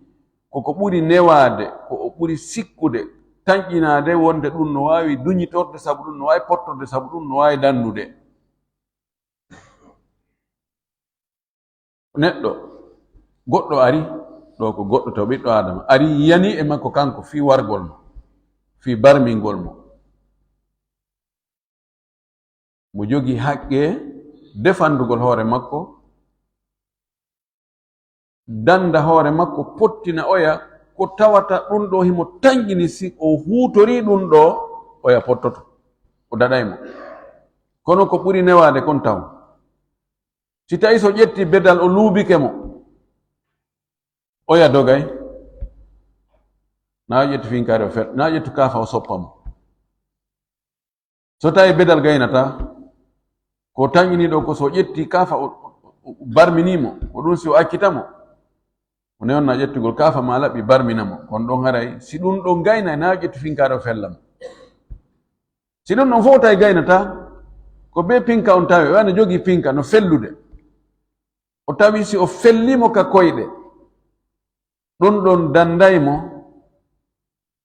ko ko ɓuri newaade, ko o ɓuri sikkude, tanƴinaade wonde ɗun no waawi duñitorde, sabu ɗun no waawi pottorde, sabu ɗun no waawi dandude. Neɗɗo goɗɗo ari, ɗoo ko goɗɗo taw ɓiɗɗo Aadama, ari yani e makko kanko fii wargol mo, fii barmingol mo. Mo jogii haqqe defandugol hoore makko, danda hoore makko, pottina oya, ko tawata ɗun ɗoo himo tanƴini, si o huutorii ɗun ɗoo, oya pottoto, o daɗay mo. Kono ko ɓuri newaade kon taw, si tawi so ƴetti bedal o luubike mo, oya dogay, na o ƴetti finkaari o fel, na o ƴetti kaafa o soppa mo. So tawi bedal gaynataa, ko tanƴinii ɗoo ko so ƴetti kaafa o, o, o barminii mo, ko ɗun si o accita mo. O newna ƴettugol kaafa maa laɓi barmina mo. Kon ɗon haray, si ɗun ɗon gaynay, na o ƴetti finkaari o fella mo. Si ɗun ɗon fow tawi gaynataa, ko bee pinka on tawi, o ana jogii pinka no fellude. O tawi si o fellii mo ka koyɗe, ɗun ɗon danday mo,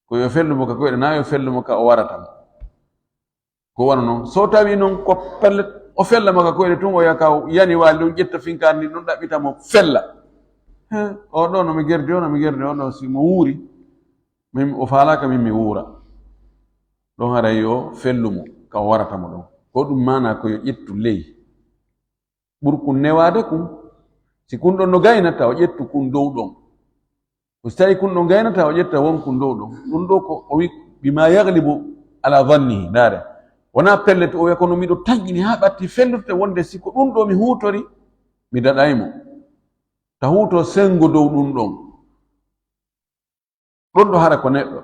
ko yo fellu mo ka koyɗe, na yo fellu mo ka o warata mo. Ko wano non. So tawi non ko pellet, o fella mo ka koyɗe tun, o yaha ka o yani waali ɗun, ƴetta finkaari ndin ɗun, ɗaɓɓita mo, fella. He, oo ɗoo no mi gerdi, oo no mi gerdi, oo ɗoo si mo wuuri, min o faalaaka min mi wuura. Ɗon haray yo fellu mo ka o warata mo ɗon. Ko ɗun maanaa ko yo ƴettu ley. Ɓurkun newaade kun, si kun ɗon no gaynata, o ƴettu kun dow ɗon. Ko si tawi kun ɗon gaynata, o ƴetta won kun dow ɗon. Ɗun ɗoo ko o wi, bima yaglibu ala zannihi, ndaare. Wonaa pellet o wi'a, kono miɗo tanƴini haa ɓatti fellude wonde si ko ɗun ɗoo mi huutori, mi daɗay mo. Ta huuto sengo dow ɗun ɗon. Ɗun ɗoo hara ko neɗɗo.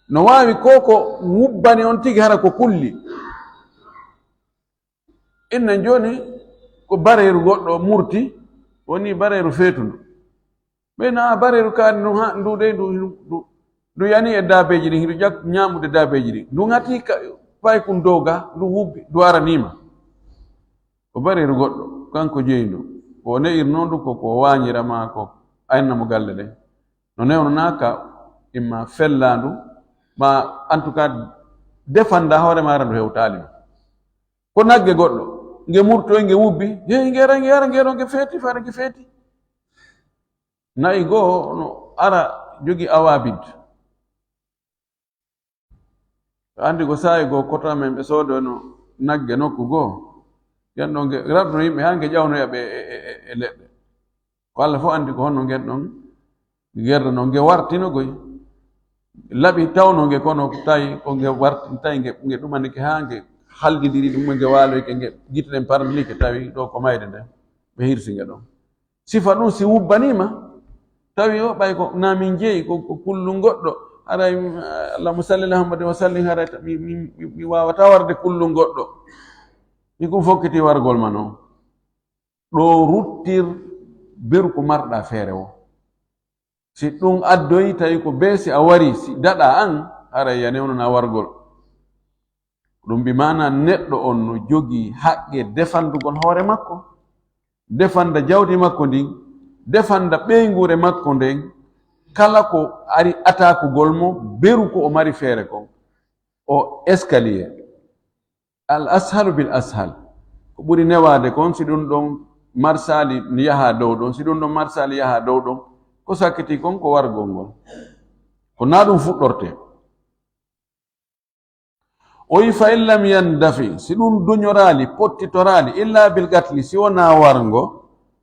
No waawi ko ko wubbani on tigi hara ko kulli. Inna jooni ko bareeru goɗɗo murti, woni bareeru feetundu. Ɓe na bareeru kaari ndu ha, ndu dey ndu, ndu, ndu, ndu yani e daabeeji ɗin, ndu ƴak-, ñaamude daabeeji ɗin. Ndu ŋati ka, paykun dow ga, ndu wubbi, ndu aranii ma. Ko bareeru goɗɗo, kanko jeyi ndu. Ko o ne'irnoo ndu, ko, ko o waañira maa ko aynana mo galle ɗen. No newnanaa ka, imma fellaandu, ma en tout cas, defandaa hoore maa, ndu hewtaali ma. Ko nagge goɗɗo, nge murtoy, nge wubbi, jeyi nge, ara nge, ara nge ɗo, nge feeti, fare nge feeti. Na'i goo no ara jogi awaabid. A anndi ko saa'i goo koto amen ɓe soodoyno nagge nokku goo. Ngen ɗon nge rarno yimɓe haa nge ƴawnoya ɓe e, e, e, e leɗɗe. Ko Alla fof anndi ko honno ngen ɗon ngerda non, nge wartino goy. Laɓi tawno nge kono tawi ko nge warti, tawi nge, nge ɗumanike haa nge haldindiri ɗum, nge waaloyke, nge gite ɗen parndilike, tawi ɗo ko mayde nden. Ɓe hirsi nge ɗon. Sifa ɗum si wubbaniima, tawi o ɓay ko na min jeyi, ko, ko kullun goɗɗo, haray, eh, Allahumma salli ala Muhammadin wa sallim, haray ta-, mi, mi, mi, mi waawataa warde kullun goɗɗo. Mi kun fokkiti wargol ma non. Ɗo ruttir beru ko marɗaa feere o. Si ɗum addoyi, tawi ko bee si a wari, si daɗaa an, haray ya newnanaa wargol. Ɗum bi maanaa neɗɗo on no jogii haqqe defandugol hoore makko, defanda jawdi makko ndin, defanda ɓeynguure makko nden, kala ko ari atakugol mo, beru ko o mari feere kon, o escalier. Al ashalu bil ashal. Ko ɓuri newaade kon, si ɗum ɗon marsaali yaha dow ɗon, si ɗum ɗon marsaali yaha dow ɗon, ko sakkitii kon ko wargol ngol. Ko naa ɗum fuɗɗortee. O wi, "Fa in lam yandafi", si ɗum duñoraali, pottitoraali, "illa bil qatli", si wonaa warngo,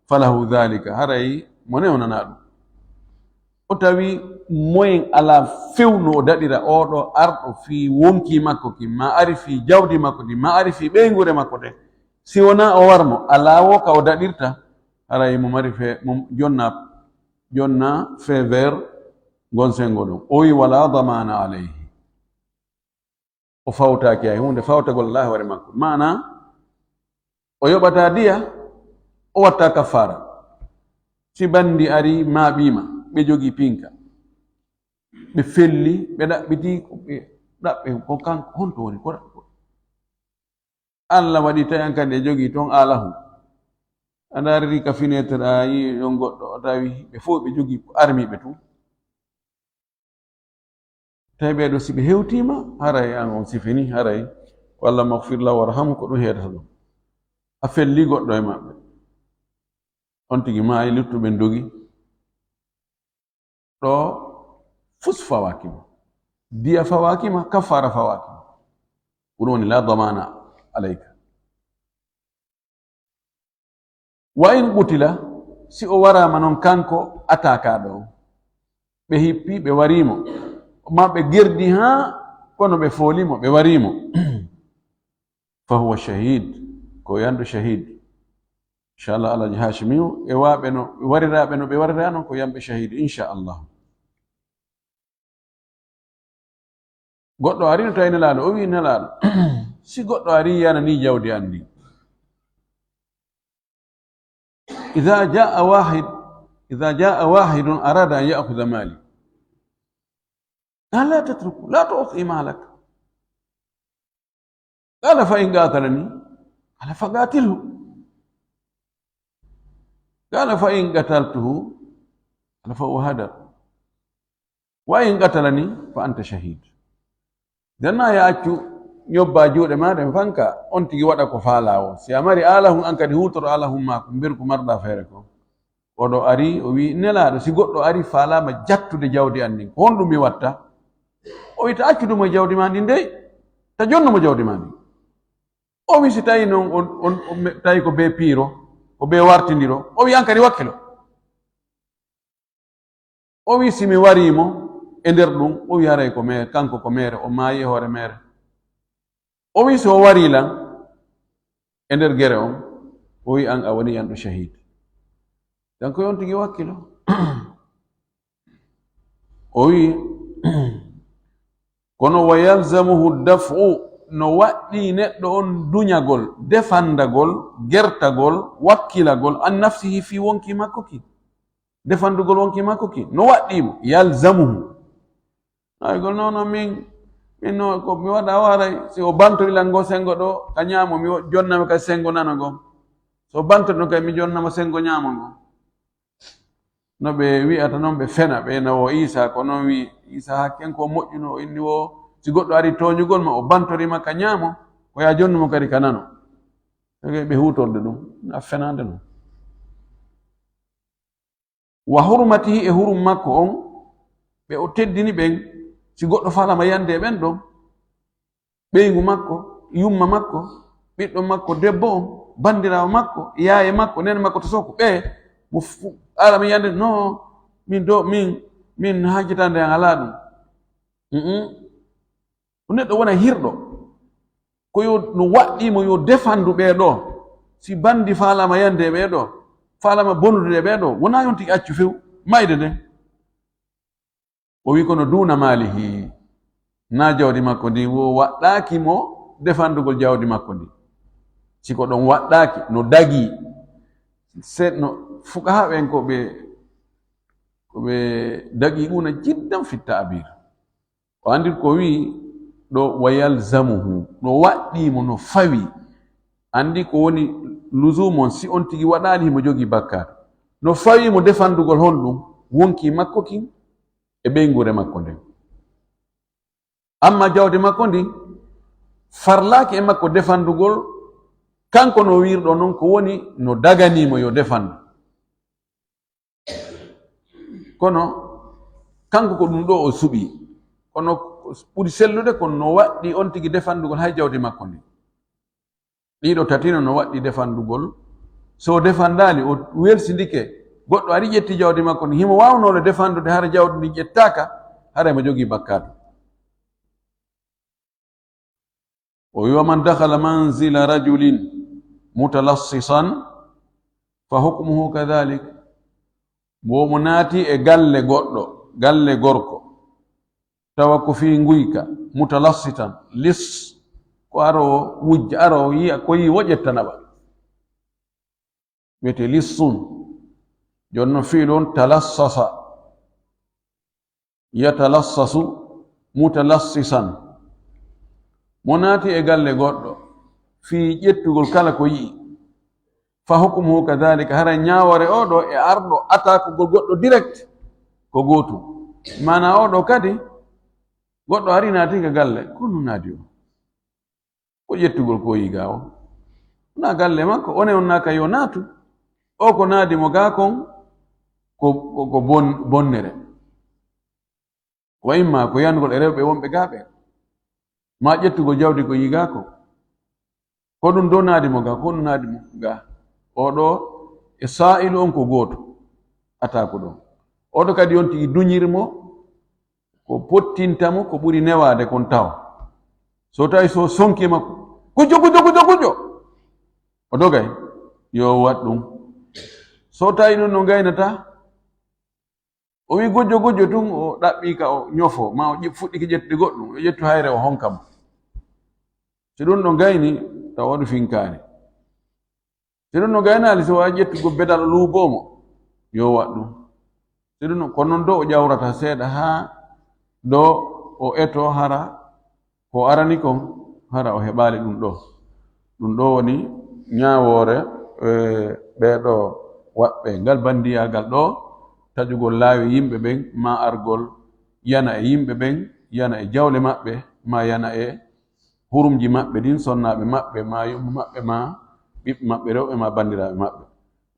"falahu dhalika", haray mo newnanaa ɗum. O tawi moyen alaa few no o daɗira oo ɗoo arɗo fii wonkii makko kin, maa ari fii jawdi makko ndin, maa ari fii ɓeynguure makko nden. Si wonaa o warmo, alaa woo ka o daɗirta, haray mo mari fe-, mo jonna, jonna fee vers ngon senngo ɗon. O wi, "Wala damana alayhi." O fawtaaki hay huunde, fawtagol alaa e hoore makko. Maanaa, o yoɓataa diya, o waɗtaa kaffaara. Si banndi arii, maaɓii ma, ɓe jogii pinka. Ɓe felli, ɓe ɗaɓɓitii, ɓe ɗaɓɓe ko kanko, honto woni? Ko, ko Alla waɗi tawi an kadi e jogii toon aalahu. A ndaaririi ka fenêtre, a yii ɗon goɗɗo, o tawi ɓe fof ɓe jogii armiiɓe tun. Tawi ɓee ɗoo, si ɓe hewtiima, haray an on sifini, haray ko "Allahumma ighfir lahu warhamhu", ko ɗum heedata ɗum. A fellii goɗɗo e maɓɓe. On tigi maayi, luttuɓe ndogi. Ɗoo fus fawaaki ma. Diya fawaaki ma, kaffaara fawaaki ma. Ko ɗum woni "la damana alayka". Wa in qutila, si o waraama non kanko atakaaɗo on, ɓe hippi, ɓe warii mo. Maa ɓe gerdi haa kono ɓe fooli mo, ɓe warii mo. Fa huwa shahid, ko yanɗo shahid. Inchallah, Alhaji Hashimiyu, e waaɓe no, wariraaɓe no ɓe warira non ko yanɓe shahid, inchallah. Goɗɗo ari no tawi Nelaaɗo, o wi'i Nelaaɗo, si goɗɗo ari yananii jawdi an ndin, إذا جاء واحد، إذا جاء واحد أراد أن يأخذ مالي، قال: لا تتركه، لا تعطه مالك. قال: فإن قاتلني؟ قال: فقاتله. قال: فإن قتلته؟ قال: فهو هدر. وإن قتلني فأنت شهيد. Janna ya accu ñobba juuɗe maa ɗen fanka, on tigi waɗa ko faalaa woo. Si a mari aalahun an kadi huutoro aalahun maa ko mberu ko marɗaa feere ko. Oɗo ari, o wi'i, Nelaaɗo, si goɗɗo ari faalaama jattude jawdi an ndin, ko honɗum mi watta? O wi'i, ta accudu mo jawdi maa ndin dey, ta jonnu mo jawdi maa ndin. O wi'i, si tawi non on, on, on me-, tawi ko bee piiro, ko bee wartindiro, o wi'i, an kadi wakkilo. O wi'i, si mi warii mo e nder ɗum, o wi'i, haray ko meere, kanko ko meere, o maayi e hoore meere. O wi'i, si o warii lan e nder gere on, o wi'i, an a wonii yanɗo shahid. Kanko on tigi wakkilo. O wi'i, kono wa yalzamuhu daf'u, no waɗɗii neɗɗo on duñagol, defandagol, gertagol, wakkilagol, an nafsihi fii wonkii makko ki. Defandugol wonkii makko ki, no waɗɗii mo, yalzamuhu. Ay, gol non, non, min, min no, ko mi waɗa o haray, si o bantori lan ngo sengo ɗo, ka ñaamo, mi wo-, jonnama ka sengo nano ngo. So o bantori ɗon kay, mi jonnama sengo ñaamo ngo. No ɓe wi'ata non, ɓe fena, ɓe na wo Iisaa, ko non wi'i Iisaa, hakken ko moƴƴuno, o inni wo, si goɗɗo ari tooñugol ma, o bantori ma ka ñaamo, ko yaa jonnu mo kadi ka nano. Ɓe huutorde ɗum, na fenaande non. Wa hurmatihi, e hurum makko on, ɓe o teddini ɓen, si goɗɗo faalama yande e ɓen ɗon, ɓeyngu makko, yumma makko, ɓiɗɗo makko debbo on, bandiraawo makko, yaaye makko, nene makko to soko, ɓe mo fu-, alama yande, no, min do, min, min hajjitande an alaa ɗum. Mm-mm. Ko neɗɗo wona hirɗo, ko yo no waɗɗii mo yo defandu ɓee ɗoo. Si bandi faalaama yande e ɓee ɗoo, faalaama bonude e ɓee ɗoo, wonaa yon tigi accu few, mayde nden. O wi'i, kono duuna maalihi, naa jawdi makko ndin, wo waɗɗaaki mo defandugol jawdi makko ndin. Si ko ɗon waɗɗaaki, no dagii, se-, no fuqahaa ɓen ko ɓe, ko ɓe daqiiquuna jiddan fi ta'bir. O anndi ko wi'i ɗo, wa yalzamuhu, no waɗɗii mo, no fawi. Anndi ko woni luzumu on, si on tigi waɗaali, himo jogii bakkaatu. No fawi mo defandugol honɗum? Wonkii makko kin e ɓeynguure makko nden. Amma jawdi makko ndin, farlaaki e makko defandugol, kanko no wi'irɗo non, ko woni no daganii mo yo defandu. Kono kanko ko ɗum ɗoo o suɓii. Kono ko ɓuri sellude ko no waɗɗii on tigi defandugol hay jawdi makko ndin. Ɗii ɗoo tati no, no waɗɗii defandugol. So o defandaali, o welsindike, goɗɗo ari ƴetti jawdi makko ndin, himo waawnoo le defandude hara jawdi ndin ƴettaaka, hara himo jogii bakkaatu. O wi'i, wa man dakhala manzila rajulin mutalassisan fa hukmuhu kadhalik. Mo, mo naati e galle goɗɗo, galle gorko, tawa ko fii nguyka, mutalassitan, lis, ko aroowo wujja, aroowo yi'a, ko yi'i wo ƴettana ɓa. Wi'etee lissun. Jooni non fi'lu on talassasa. Yatalassasu mutalassisan. Mo naati e galle goɗɗo fii ƴettugol kala ko yi'i. Fa hukmuhu kadhalika, hara ñaawoore oo ɗoo e arɗo ataakugol goɗɗo direct ko gootum. Maanaa oo ɗoo kadi, goɗɗo ari naati ka galle, ko honɗun naadi on? Ko ƴettugol ko yi'i gaa on. Wonaa galle makko, onon on naaka yo naatu. Oo ko naadi mo gaa kon, ko, ko, ko bon-, bonnere. Wa imma ko yanugol e rewɓe wonɓe gaa ɓen. Maa ƴettugol jawdi ko yi'i gaa kon. Ko ɗum ɗoo naadi mo gaa, ko ɗum naadi mo gaa. Oo ɗoo e saa'ilu on ko gooto, ataaku ɗon. Oto kadi on tigi duñir mo, ko pottinta mo, ko ɓuri newaade kon taw. So tawi so sonki makko, "Gujjo, gujjo, gujjo, gujjo!" O dogay, yo o waɗ ɗum. So tawi ɗum no gaynata, o wi, "Gujjo, gujjo," tun o ɗaɓɓi ka o ñofo, ma o ƴi-, fuɗɗike ƴettude goɗɗum, o ƴettu hayre o honka mo. Si ɗum no gayni, tawa o finkaani. Si ɗum no gaynaali, si waawi ƴettugol bedal o luuboo mo, yo waɗ ɗum. Si ɗum no, kono non ɗoo o ƴawrata seeɗa haa ɗoo o etoo hara ko arani kon, hara o heɓaali ɗum ɗoo. Ɗum ɗoo woni ñaawoore, eh, ɓee ɗoo waɓɓe ngal banndiyaagal ɗoo, taƴugol laawi yimɓe ɓen, maa argol yana e yimɓe ɓen, yana e jawle maɓɓe, maa yana e hurumji maɓɓe ɗin, sonnaaɓe maɓɓe, maa yumma maɓɓe, maa ɓiɓɓe maɓɓe rewɓe, maa banndiraaɓe maɓɓe.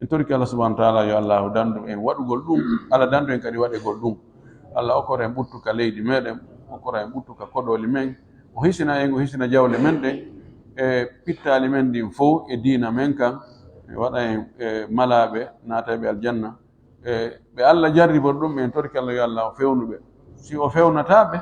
En torike Allah subhanahu wa ta'ala, yo Allahu dandu en waɗugol ɗum, Allah dandu en kadi waɗegol ɗum. Allah okkora en ɓuttu ka leydi meɗen, okkora en ɓuttu ka koɗooli men, o hisina en, o hisina jawle men ɗen, e pittaali men ɗin fow, e diina men kan, e waɗa en, e malaaɓe, naatayɓe aljanna. E ɓe Allah jarribori ɗum, en torike Allah, yo Allah o fewnu ɓe. Si o fewnataa ɓe,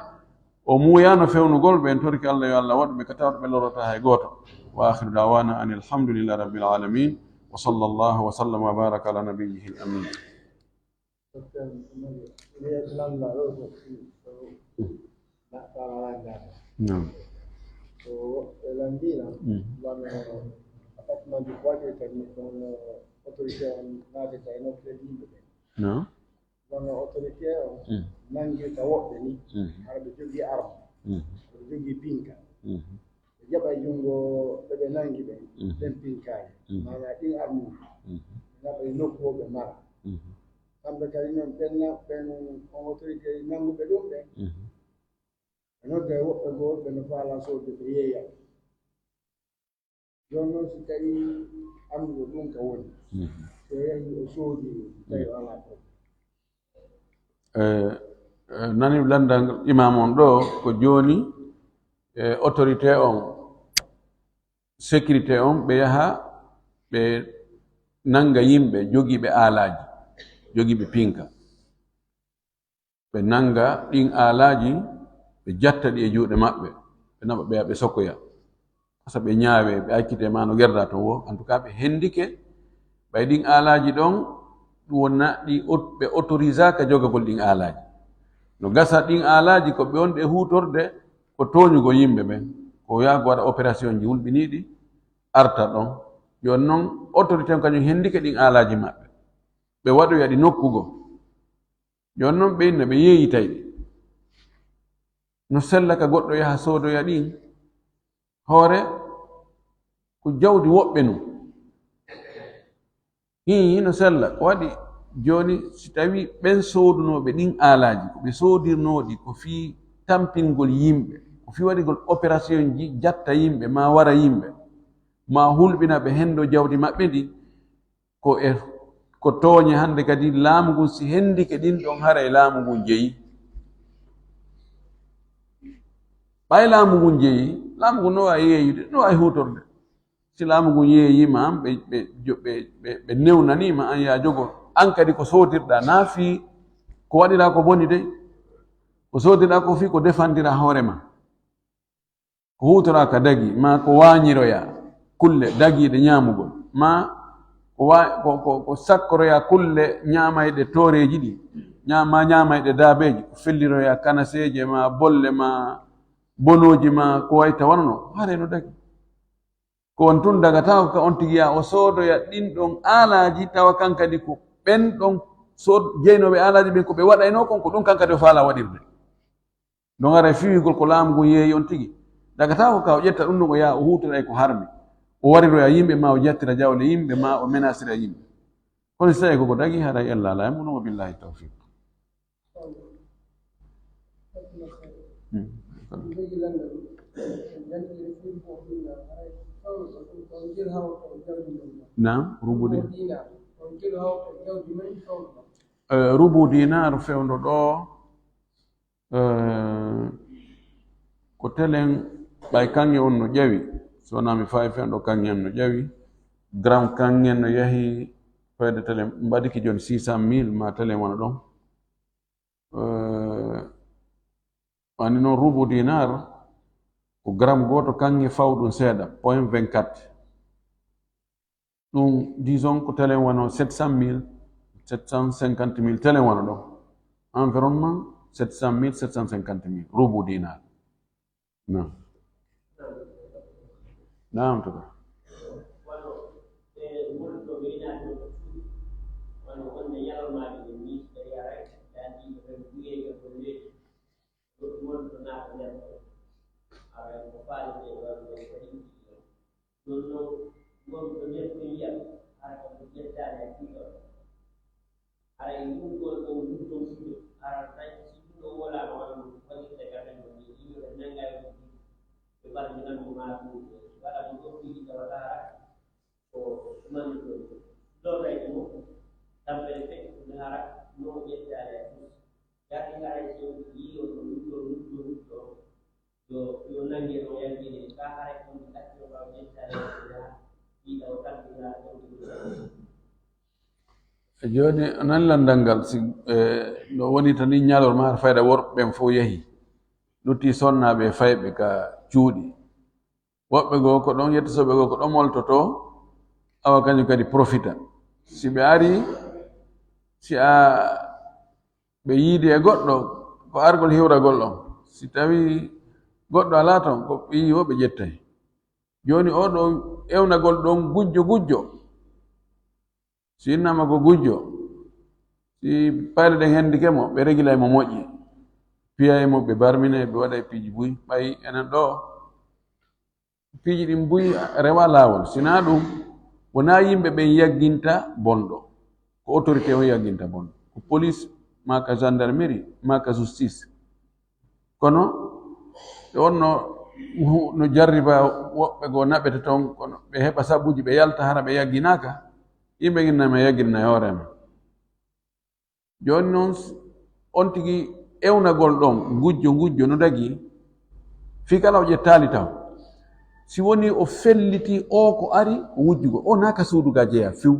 O muuyaano fewnugol ɓe, en torike Allah yo Allah waɗu ɓe ka tawata ɓe lorotaa hay gooto. Wa akhiru da'wana anil hamdulillahi rabbil alamin. Wa sallallahu wa sallama wa baraka ala nabiyyihil amin. Naam. Naam. Wano autorité on Mm. nangirta woɓɓe ni, Mm. hara ɓe jogii arme, Mm. ɓe jogii pinka. Mm. Ɓe jaɓa e junngo ɓe ɓe nangi ɓen, Mm. ɓen pinkaali. Mm. Maanaa ɗin armuuji, Mm. ɓe naɓa e nokku o ɓe mara. Mm. Kamɓe kadi non ɓen na-, ɓen on autorité nanguɓe ɗum ɓen, Mm. ɓe nodda e woɓɓe goo, ɓe no faalaa soodde ɓe yeeya. Jooni non, si tawii annduɗo ɗum ka woni, Mhm. si o yahii o soodii, si tawii o alaa problème. Eh, eh, nani lanndal imam on ɗoo, ko jooni, eh, autorité on, sécurité on, ɓe yaha, ɓe nannga yimɓe jogiiɓe aalaaji, jogiiɓe pinka. Ɓe nannga ɗin aalaaji, ɓe jatta ɗi e juuɗe maɓɓe, ɓe naɓa ɓe, ɓe sokkoya. Asa ɓe ñaawee, ɓe accitee maa no gerdaa ton woo. En tout cas, ɓe hendike, ɓay ɗin aalaaji ɗon, ɗum wonna ɗi ot-, ɓe autorisaaka jogagol ɗin aalaaji. No gasa ɗin aalaaji ko ɓe wonɓe huutorde, ko tooñugol yimɓe ɓen. Ko yaha ko waɗa opérationji hulɓiniiɗi, arta ɗon. Jooni non, autorité on kañum hendike ɗin aalaaji maɓɓe. Ɓe waɗoya ɗi nokku goo. Jooni non ɓe inna ɓe yeeyitay ɗi. No sella ka goɗɗo yaha soodoya ɗin? Hoore ko jawdi woɓɓe non. Hii, hino sella. Ko waɗi jooni si tawii ɓen soodunooɓe ɗin aalaaji, ko ɓe soodirnoo ɗi ko fii tampingol yimɓe, ko fii waɗigol opérationji jatta yimɓe, maa wara yimɓe, maa hulɓina ɓe henndo jawdi maɓɓe ndin, Ko e, ko tooñe hannde kadi laamu ngun si hendike ɗin ɗon, haray laamu ngun jeyi. Ɓay laamu ngun jeyi, laamu ngun no waawi yeeyude, no waawi huutorde. Si laamu ngun yeeyiima an, ɓe, ɓe, jo-, ɓe, ɓe, ɓe newnaniima an yaa jogor. An kadi ko soodirɗaa, naa fii ko waɗiraa ko boni dey. Ko soodirɗaa ko fii ko defandiraa hoore maa. Ko huutoraa ka dagi, maa ko waañiroyaa kulle dagiiɗe ñaamugol, maa ko wa-, ko, ko, ko sakkoroyaa kulle ñaamayɗe tooreeji ɗin, ñaa-, maa ñaamayɗe daabeeji, ko felliroyaa kanaseeje, maa bolle, maa bonooji, maa ko wayi tawano non, haray no dagi. Ko on tun dagataako ka on tigi yaa o soodoya ɗin ɗon aalaaji, tawa kan kadi ko ɓen ɗon sood-, jeynooɓe aalaaji ɓen ko ɓe waɗaynoo kon, ko ɗun kan kadi o faalaa waɗirde. Ɗon haray fiwigol ko laamu ngun yeeyi on tigi. Dagataako ka o ƴetta ɗun ɗon o yaha o huutora e ko harmi. O wariroya yimɓe maa o jattira jawle yimɓe maa o menasira yimɓe. Kono si tawii ko ko dagi haray ella alaa e mun, wa billaahi tawfiiq. Hmm. Naam, rubu di-, eh, rubu dinaar fewndo ɗoo. Eh, ko telen, ɓay kaŋŋe on no ƴawi, so wonaa mi faayi fen ɗo kaŋŋe on no ƴawi, gram kaŋŋe no yahi fayde telen, mbaɗiki jooni six cent mille ma telen wona ɗon. Ani noon, rubu dinar ko gram gooto kaŋŋe fawɗum seeɗa, point vingt-quatre. Ɗum, disons, ko telen wano sept cent mille, sept cent cinquante mille, telen wano ɗon. Environnement, sept cent mille, sept cent cinquante mille, rubu dinar. Naam. Naam, to ka. Ɗun non, wonɓe nder ɗun yiya, hara ko ɗun ƴettaali e ɗiɗo. Hara e ɗun ɗon ɗon wujjo wujjo, hara tan si ɗun ɗon wolaama, wano waɗirte ka men ɗon, ni yimɓe ɓe nannga e wujjo, ɓe ɓarminan mo maa ɗun, ɓe waɗa mo ɗon fii tawa hara ko ɗumanɗo ɗon. Lorrayde mo, tampere feƴƴude hara, no o ƴettaali e ɗun. Gati hara si on yi'i on no wujjo wujjo wujjo, Jooni, nan lanndal ngal, si, eh, no woni tan ni ñalorma har fayda worɓe ɓen fof yahi. Lutti sonnaaɓe e fayɓe ka cuuɗi. Woɓɓe goo ko ɗon yetta, soɓe goo ko ɗon moltotoo, awa kañum kadi profita. Si ɓe arii, si a, ɓe yiidi e goɗɗo, ko argol hiwragol on. Si tawii goɗɗo alaa ton, ko ɓe yi'i woo ɓe ƴettay. Jooni oo ɗoo ewnagol ɗon gujjo gujjo, si innaama ko gujjo, si payɗe ɗen hendike mo, ɓe regilay mo moƴƴi, piyay mo, ɓe barminay, ɓe waɗay piiji buy. Ɓay enen ɗoo, piiji ɗin buy rewa laawol. Si naa ɗun, wonaa yimɓe ɓen yagginta bonɗo, ko autorité on yagginta bonɗo, ko police, maa ka gendarmerie, maa ka justice. Kono ɓe wonno no jarriba, woɓɓe goo naɓete ton, kono ɓe heɓa sabuuji, ɓe yalta, hara ɓe yagginaaka, yimɓe inna ma yagginna e hoore ma. Jooni non, on tigi ewnagol ɗon, gujjo, gujjo no dagii, fii kala o ƴettaali taw. Si wonii o felliti oo ko ari ko wujjugol, o naa ka suudu ga jeyaa few.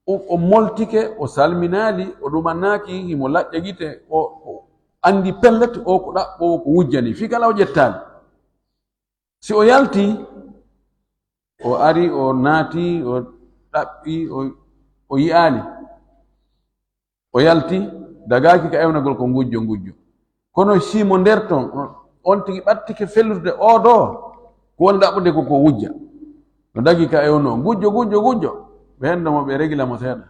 O, o moltike, o salminaali, o ɗumanaaki, himo laƴƴa gite, o, o anndi pellet, o ko ɗaɓɓoowo ko wujjani, fii kala o ƴettaali. Si o yalti, o ari, o naati, o ɗaɓɓi, o, o yi'aali. O yalti, dagaaki ka ewnagol ko ngujjo, ngujjo. Kono si mo nder ton, on, on tigi ɓattike fellude oo ɗoo, ko woni ɗaɓɓude ko, ko wujja. No dagi ka ewno, ngujjo, ngujjo, ngujjo. Ɓe henndo mo, ɓe regila mo seeɗa.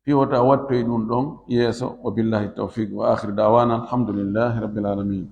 Fii wota wattoy ɗun ɗon yeeso. Wa billahi tawfiq. Wa akhiru da'wana alhamdulillahi rabbil alamin.